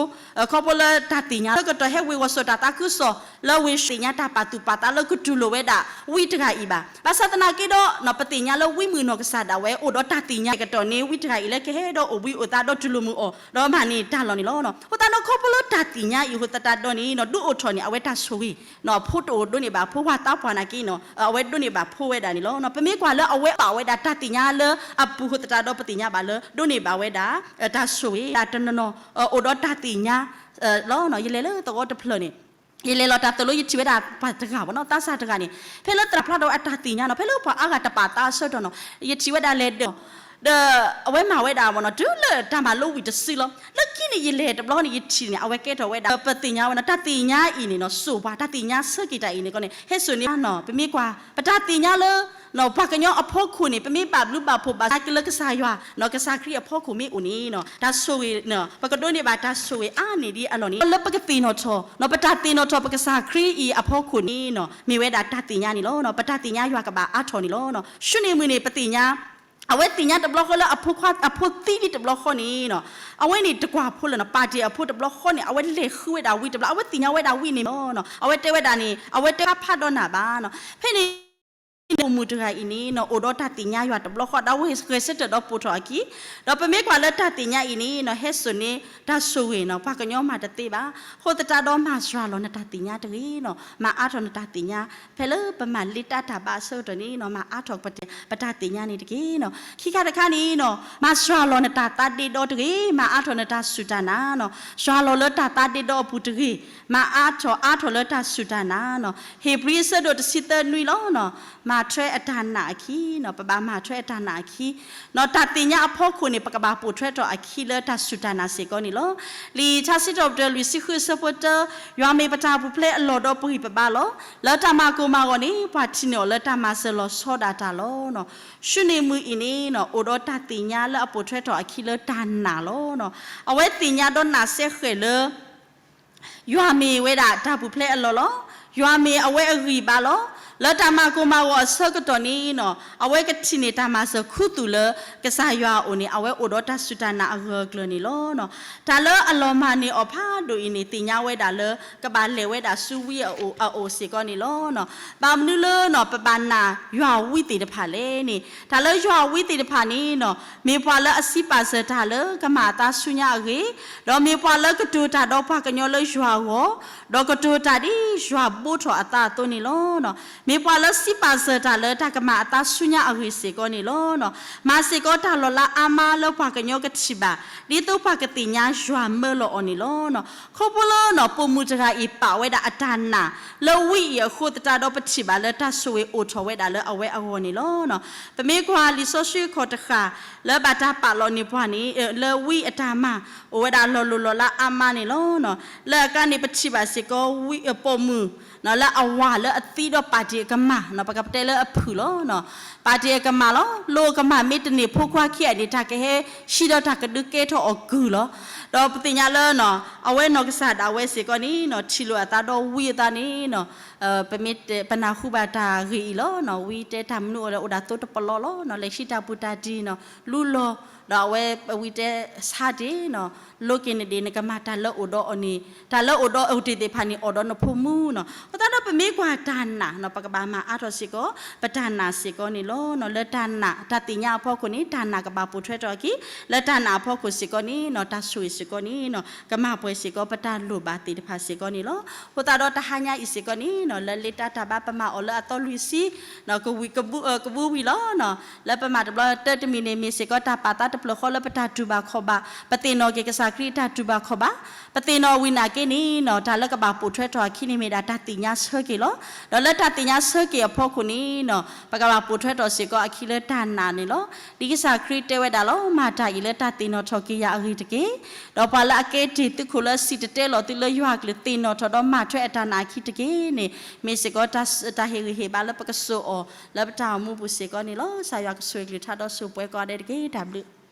ခီဖျိလၢတၢ်သ့ၣ်ညါ ဆၢကတီၢ်ဟဲဝ့ၤဝီၤစိာ်တၢ်သးခုကစီၣ် လၢဝ့ၢ်သ့ၣ်ညါတၢ်ပာ်သူၣ်ပာ်သးလၢကတူၢ်လိာ်ဝဲဒၣ်ဝံတဂၤအံၤဘၣ်. ဘၣ်ဆၣ်သနာ်က့ဒီး ပသ့ၣ်ညါလၢဝံမုၣ်နီၢ်ကစၢ်ဒၣ်ဝဲ အိၣ်ဒီးတၢ်သ့ၣ်ညါကတီၢ်န့ၣ် ဝံတဂၤအံၤလၢကဟဲဒီးအိၣ်ဘှံးအိၣ်သါဒီးတူၢ်လိာ်မုာ်အီၤ ဒီးမၤန့ၢ်တၢ်လီၢ်န့ၣ်လီၤ. အဃိသတးဒီး ခီဖျိလၢတၢ်သ့ၣ်ညါအံၤအဃိသတးဒီးန့ၣ် ဒုးအိၣ်ထီၣ်န့ၢ်အဝဲတၢ်ဆိၣ်ဂ့ၤ, ဖိတအိၣ်ဒိးန့ၢ်ဘၣ်ဖိ ဝၤသးပှၢ်နာ်က့န့ၣ် အဝဲဒိးန့ၢ်ဘၣ်ဖိဝဲဒၣ်န့ၣ်လီၤ. ပမ့ၢ်ကွၢ်လၢအဝဲပာ်ဝဲဒၣ်တၢ်သ့ၣ်ညါလၢအပူၤအဃိသတးဒီး ပသ့ၣ်ညါဘၣ်လၢ ဒိးန့ၢ်ဘၣ်ဝဲဒၣ် တၢ်ဆိၣ်ဂ့ၤ တၢ်တနီၤနီၤ အိၣ်ဒီးတၢ်သ့ၣ်ညါလီၤ. ယလဲၤလၢသဝီတဖျၢၣ်န့ၣ် ယလဲၤလီၤတၢ်သိၣ်လိယထံၣ်ဝဲဒၣ်ပှၤတဂၤဘၣ်နီၤ သးစၢ်တဂၤန့ၣ် ဖဲလၢသရၣ်ဖျါထီၣ်ဝဲအတၢ်သ့ၣ်ညါနီၤ ဖဲလၢပှၤအါဂၤတပာ်သးအဆၢကတီၢ်နီၤ ယထံၣ်ဝဲဒၣ်လဲၤဒၢး ဒီးအဝဲမၤဝဲဒၣ်ဘၣ်နီၤ တုၤလၢတၢ်မၤလိဝံၤတစုလီၤ. လၢခံန့ၣ် ယလဲၤတဘျီန့ၣ် ယထံၣ်န့ၣ် အဝဲကဲထီၣ်ဝဲဒၣ် ပသ့ၣ်ညါဝဲနီၤ တၢ်သ့ၣ်ညါအံၤန့ၣ်နီၤ စိာ်ပှၤ တၢ်သ့ၣ်ညါဆၢက့ၤတၢ်အံၤန့ၣ်ကီးန့ၣ် ဟဲစိာ်န့ၢ်နီၤ ပမ့ၢ်ကွၢ် ပတၢ်သ့ၣ်ညါလၢ ပှၤကညီအဖီခိၣ်န့ၣ် ပမ့ၢ်ဘၣ်ဘျုးဘၣ်ဖှိၣ်ဘၣ်ဆၢက့ၤလၢကစၢ်ယွၤ ကစၢ်ခရံာ်အဖီခိၣ်မ့ၢ်အိၣ်န့ၣ် တၢ်ဆိၣ်ဂ့ၤ ပကဒိးန့ၢ်ဘၣ်တၢ်ဆိၣ်ဂ့ၤအါန့ၢ်ဒ်အလီၢ်န့ၣ် လၢပကသ့ၣ်နီၣ်ထီၣ် ပတၢ်သ့ၣ်နီၣ်ထီၣ်ပကစၢ်ခရံာ်အံၤအဖီခိၣ်န့ၣ် မ့ၢ်ဝဲဒၣ်တၢ်သ့ၣ်ညါန့ၣ်လီၤ. ပတၢ်သ့ၣ်ညါယွၤကဘၣ်အါထီၣ်န့ၣ်လီၤ. ၡူန့ၣ်မုၣ်န့ၣ် ပသ့ၣ်ညါ အဝဲသ့ၣ်ညါတဘျီဃီလၢအဖိခွါ အဖိသံဒံးတဘျီဃီန့ၣ် အဝဲန့ၣ်တကွၢ်ဖိလၢၤနီၤ ပာ်တ့ၢ်အဖိတဘျီဃီန့ၣ် အဝဲလဲၤဃုဝဲဒၣ်ဝံတဘျီ အဝဲသ့ၣ်ညါဝဲဒၣ်ဝံန့ၣ်လီၤ. အဝဲတဲဝဲဒၣ်န့ၣ် အဝဲတဲဖးဖးဒီးနၤဘၣ်နီၤ ဖဲန့ၣ် အိၣ်မုၣ်တဂၤအံၤန့ၣ် အိၣ်ဒီးတၢ်သ့ၣ်ညါယွၤတဘျီဃီ ဒီးဝဲဂဲၤဆၢထၢၣ်ဒီးပိာ်ထီၣ်အခံ ဒီးပမ့ၢ်ကွၢ်လၢတၢ်သ့ၣ်ညါအံၤန့ၣ် ဟဲစိာ်န့ၢ်တၢ်ဆိၣ်ဂ့ၤနီၤ ပှၤကညီမၤတသ့ဘၣ်. အဃိသတးဒီးမၤစှၤလီၤနတၢ်သ့ၣ်ညါတဂ့ၤနီၤ မၤအါထီၣ်နတၢ်သ့ၣ်ညါ ဖဲလၢပမၤလ့တၢ်တၢ်ဘါအဆၢကတီၢ်န့ၣ်နီၤ မၤအါထီၣ်ပတၢ် ပတၢ်သ့ၣ်ညါန့ၣ်တက့ၢ်နီၤ. ခံခါတခါန့ၣ်နီၤ မၤစှၤလီၤနတၢ်သးဒ့ဒီတဂ့ၤ မၤအါထီၣ်နတၢ်စူၢ်တၢ်နာ်နီၤ စှၤလီၤလၢတၢ်သးဒ့ဒီအပူၤတဂ့ၤ မၤအါထီၣ်အါထီၣ်လၢတၢ်စူၢ်တၢ်နာ်နီၤ. ဟ့ၣ်ဘြံၤအဆၢဒိၣ်တဆံသၢနွံလီၤနီၤ မၤထွဲအတၢ်နာ်အခံနီၤ ပဘၣ်မၤထွဲအတၢ်နာ်အခံနီၤ တၢ်သ့ၣ်ညါအဖီခိၣ်န့ၣ် ပကဘၣ်ပိာ်ထွဲထီၣ်အခံလၢတၢ်စူၢ်တၢ်နာ်စ့ၢ်ကီးန့ၣ်လီၤ. လံာ်ထါစံးထီၣ်ပတြၢၤလွံၢ်ဆံဃုအဆၢဖိတၢ ယွၤမ့ၢ်ပတၢ်ပူၤဖျဲးအလီၢ်ဒီးပဂံၢ်ပဘါလီၤ. လၢတၢ်မၤကိၢ်မၤဂီၤန့ၣ် ပှၤထံၣ်န့ၢ်အီၤလၢတၢ်မၤစၢၤလီၤဆီဒၣ်တၢ်လီၤနီၤ. ၡူန့ၣ်မုၣ်အံၤန့ၣ်နီၤ အိၣ်ဒီးတၢ်သ့ၣ်ညါလၢအပိာ်ထွဲထီၣ်အခံလၢတၢ်နာ်လီၤနီၤ. အဝဲသ့ၣ်ညါဒီးနာ်စဲဃဲးလၢ ယွၤမ့ၢ်ဝဲဒၣ်တၢ်ပူၤဖျဲးအလီၢ်လီၤ. ယွၤမ့ၢ်အဝဲအဂံၢ်ဘါလီၤ. လၢတၢ်မၤကိၢ်မၤဂီၤအဆၢကတီၢ်န့ၣ်နီၤ အဝဲကထံၣ်န့ၢ်တၢ်မၤစၢၤခူသူၣ်လၢ ကစၢ်ယွၤအအိၣ်န့ၣ် အဝဲအိၣ်ဒီးတၢ်စူၢ်တၢ်နာ်အဂၢၢ်အကျၢၤန့ၣ်လီၤ. တၢ်လၢအလီၤမၢ်န့ၢ်အီၤဖးဒိၣ်အံၤန့ၣ် သ့ၣ်ညါဝဲဒၣ်လၢ ကဘၣ်လဲၤဝဲဒၣ်ဆူဝံအအိၣ်အအိၣ်စ့ၢ်ကီးန့ၣ်လီၤ. ဘၣ်မနုၤလၢနီၤ ပဘၣ်နာ်ယွၤဝံသ့ၣ်တဖၣ်လဲၣ်န့ၣ် တၢ်လၢယွၤဝံသ့ၣ်တဖၣ်န့ၣ်နီၤ မ့ၢ်ပှၤလၢအစံးပာ်စၢၤတၢ်လၢကမၤအသးဆူညါအဂ့ၢ်, ဒီးမ့ၢ်ပှၤလၢကတိၤတၢ်ဒီးပှၤကညီလၢယွၤအဂီၢ်, ဒီးကတိၤတၢ်ဒ်ယွၤဘိးထီၣ်အသးအသိးန့ၣ်လီၤ. မ့ၢ်ပှၤလၢစံးပာ်စၢၤတၢ်လၢတၢ်ကမၤအသးဆူညါအဂ့ၢ်စ့ၢ်ကီးန့ၣ်လီၤ. မၤစ့ၢ်ကီးတၢ်လီၤလးအါမးလၢပှၤကညီကထံၣ်ဘၣ် ဒ်သိးပှၤကသ့ၣ်ညါယွၤမၢလီၤအီၤန့ၣ်လီၤ. ခီဖျိလၢနီၤ ပိာ်မုၣ်တဂၤအံၤပာ်ဝဲဒၣ်အတၢ်နာ် လၢဝံအံၤအဃိသတးဒီး ပထံၣ်ဘၣ်လၢတၢ်ဆိၣ်ဂ့ၤအိၣ်ထီၣ်ဝဲဒၣ်လၢအဝဲအဂီၢ်န့ၣ်လီၤ. ပမ့ၢ်ကွၢ်လံာ်စီဆှံခီၣ်တဃၣ် လၢဘၣ်တၢ်ပာ်လီၤန့ၢ်ပှၤန့ၣ် လၢဝံအတၢ်မၤ အိၣ်ဝဲဒၣ်လီၤလိၢ်လီၤလးအါမးန့ၣ်လီၤ. လၢအကျါန့ၣ် ပထံၣ်ဘၣ်စ့ၢ်ကီးဝံပိာ်မုၣ် လၢအဝၤလၢအသံဒီးပာ်တ့ၢ်အကမၢ် ပကပတဲလၢအဖုၣ်လီၤ. ပာ်တ့ၢ်အကမၢ်လီၤ. လိၣ်အကမၢ်မ့ၢ်တန့ၢ်ဖိခွါခံဂၤန့ၣ် တၢ်ကဟဲဟံးဒီးတၢ်ကဒုးကဲထီၣ်အီၤကုၢ်လီၤ. ဒီးပသ့ၣ်ညါလၢနီၤ အဝဲနီၢ်ကစၢ်ဒၣ်ဝဲစ့ၢ်ကီးန့ၣ်နီၤ ထံၣ်လိာ်အသးဒီးဝံအသးန့ၣ်နီၤ ပမ့ၢ်ပနၢ်ဟူဘၣ်တၢ်ဂ့ၢ်အံၤလီၤ. ဝံတဲတၢ်မနုၤအိၣ်လၢအိၣ်ဒၣ်သိတပလီလီၤ. လဲၤဟံးတၢ်ပူၤတၢ်တံၢ်နီၤ လူလီၤ ဒီးအဝဲဝံတဲဆါတ့ၢ်နီၤ လိးက့ၤနဒ့ၣ်နကမၢ် တၢ်လၢအိၣ်ဒီးအီၤန့ၣ် တၢ်လၢအိၣ်ဒီးအီၤတ့ၢ်သ့ၣ်တဖၣ်န့ၣ် အိၣ်ဒီးနဖိမုၣ်နီၤ. အဃိသတးဒီးပမ့ၢ်ကွၢ်တၢ်နာ်နီၤ ပကဘၣ်မၤအါထီၣ်စ့ၢ်ကီး ပတၢ်နာ်စ့ၢ်ကီးန့ၣ်လီၤ. လၢတၢ်နာ် တၢ်သ့ၣ်ညါအဖီခိၣ်န့ၣ် တၢ်နာ်ကဘၣ်ပိာ်ထွဲထီၣ်အခံ လၢတၢ်နာ်အဖီခိၣ်စ့ၢ်ကီးန့ၣ်နီၤ တၢ်ဆိၣ်ဂ့ၤစ့ၢ်ကီးန့ၣ်နီၤ ကမၤပှဲၤစ့ၢ်ကီး ပတၢ်လိၣ်ဘၣ်သ့ၣ်တဖၣ်စ့ၢ်ကီးန့ၣ်လီၤ. အဃိသတးဒီးတဟါညါအံၤစ့ၢ်ကီးန့ၣ်နီၤ လၢလ့တၢ်တၢ်ဘါပမၤအီၤလၢအသီလွံၢ်ဆံ ကဝံၤကဘူဝံၤလီၤ. လၢပမၤတဘျီတၢတမံၤန့ၣ် မ့ၢ်စ့ၢ်ကီးတၢ်ပာ်သးတဖျၢၣ်ဃီလၢပတၢ်တူၢ်ဘၣ်ခီၣ်ဘၣ် ပသ့ၣ်နီၣ်က့ၤကစၢ်ခရံာ်တၢ်တူၢ်ဘၣ်ခီၣ်ဘၣ် ပသ့ၣ်နီၣ်ဝံၤနာ်က့န့ၣ်နီၤ တၢ်လၢကဘၣ်ပိာ်ထွဲထီၣ်အခံန့ၣ်မ့ၢ်ဒၣ်တၢ်သ့ၣ်ညါဆၢက့ၤလီၤ. ဒီးလၢတၢ်သ့ၣ်ညါဆၢက့ၤအဖီခိၣ်န့ၣ်နီၤ ပကဘၣ်ပိာ်ထွဲထီၣ်စ့ၢ်ကီးအခံလၢတၢ်နာ်န့ၣ်လီၤ. ဒ်ကစၢ်ခရံာ်တဲဝဲဒၣ်လီၤ မၤတၢ်အံၤလၢတၢ်သ့ၣ်နီၣ်ထီၣ်က့ၤယၤအဂ့ၢ်တက့ၢ်. ဒီးပှၤလၢအကဲတ့ၢ်သုးခိၣ်လၢအစံၣ်တဲၤတဲလီၤသုလၢယွၤအကလုၢ်သ့ၣ်နီၣ်ထီၣ်ဒီးမၤထွဲအတၢ်နာ်အခံတက့ၢ်န့ၣ် မ့ၢ်စ့ၢ်ကီးတၢ်ဟ့ၣ်ဂံၢ်ဟ့ၣ်ဘါလၢပကစိာ်အီၤ လၢပတၢ်အိၣ်မူပူၤစ့ၢ်ကီးန့ၣ်လီၤ. ကစၢ်ယွၤကဆိၣ်ဂ့ၤကလုၢ်ကထါဒီးဆိၣ်ပှဲၤကိးဂၤဒဲးတက့ၢ်. တၢ်ဘျုး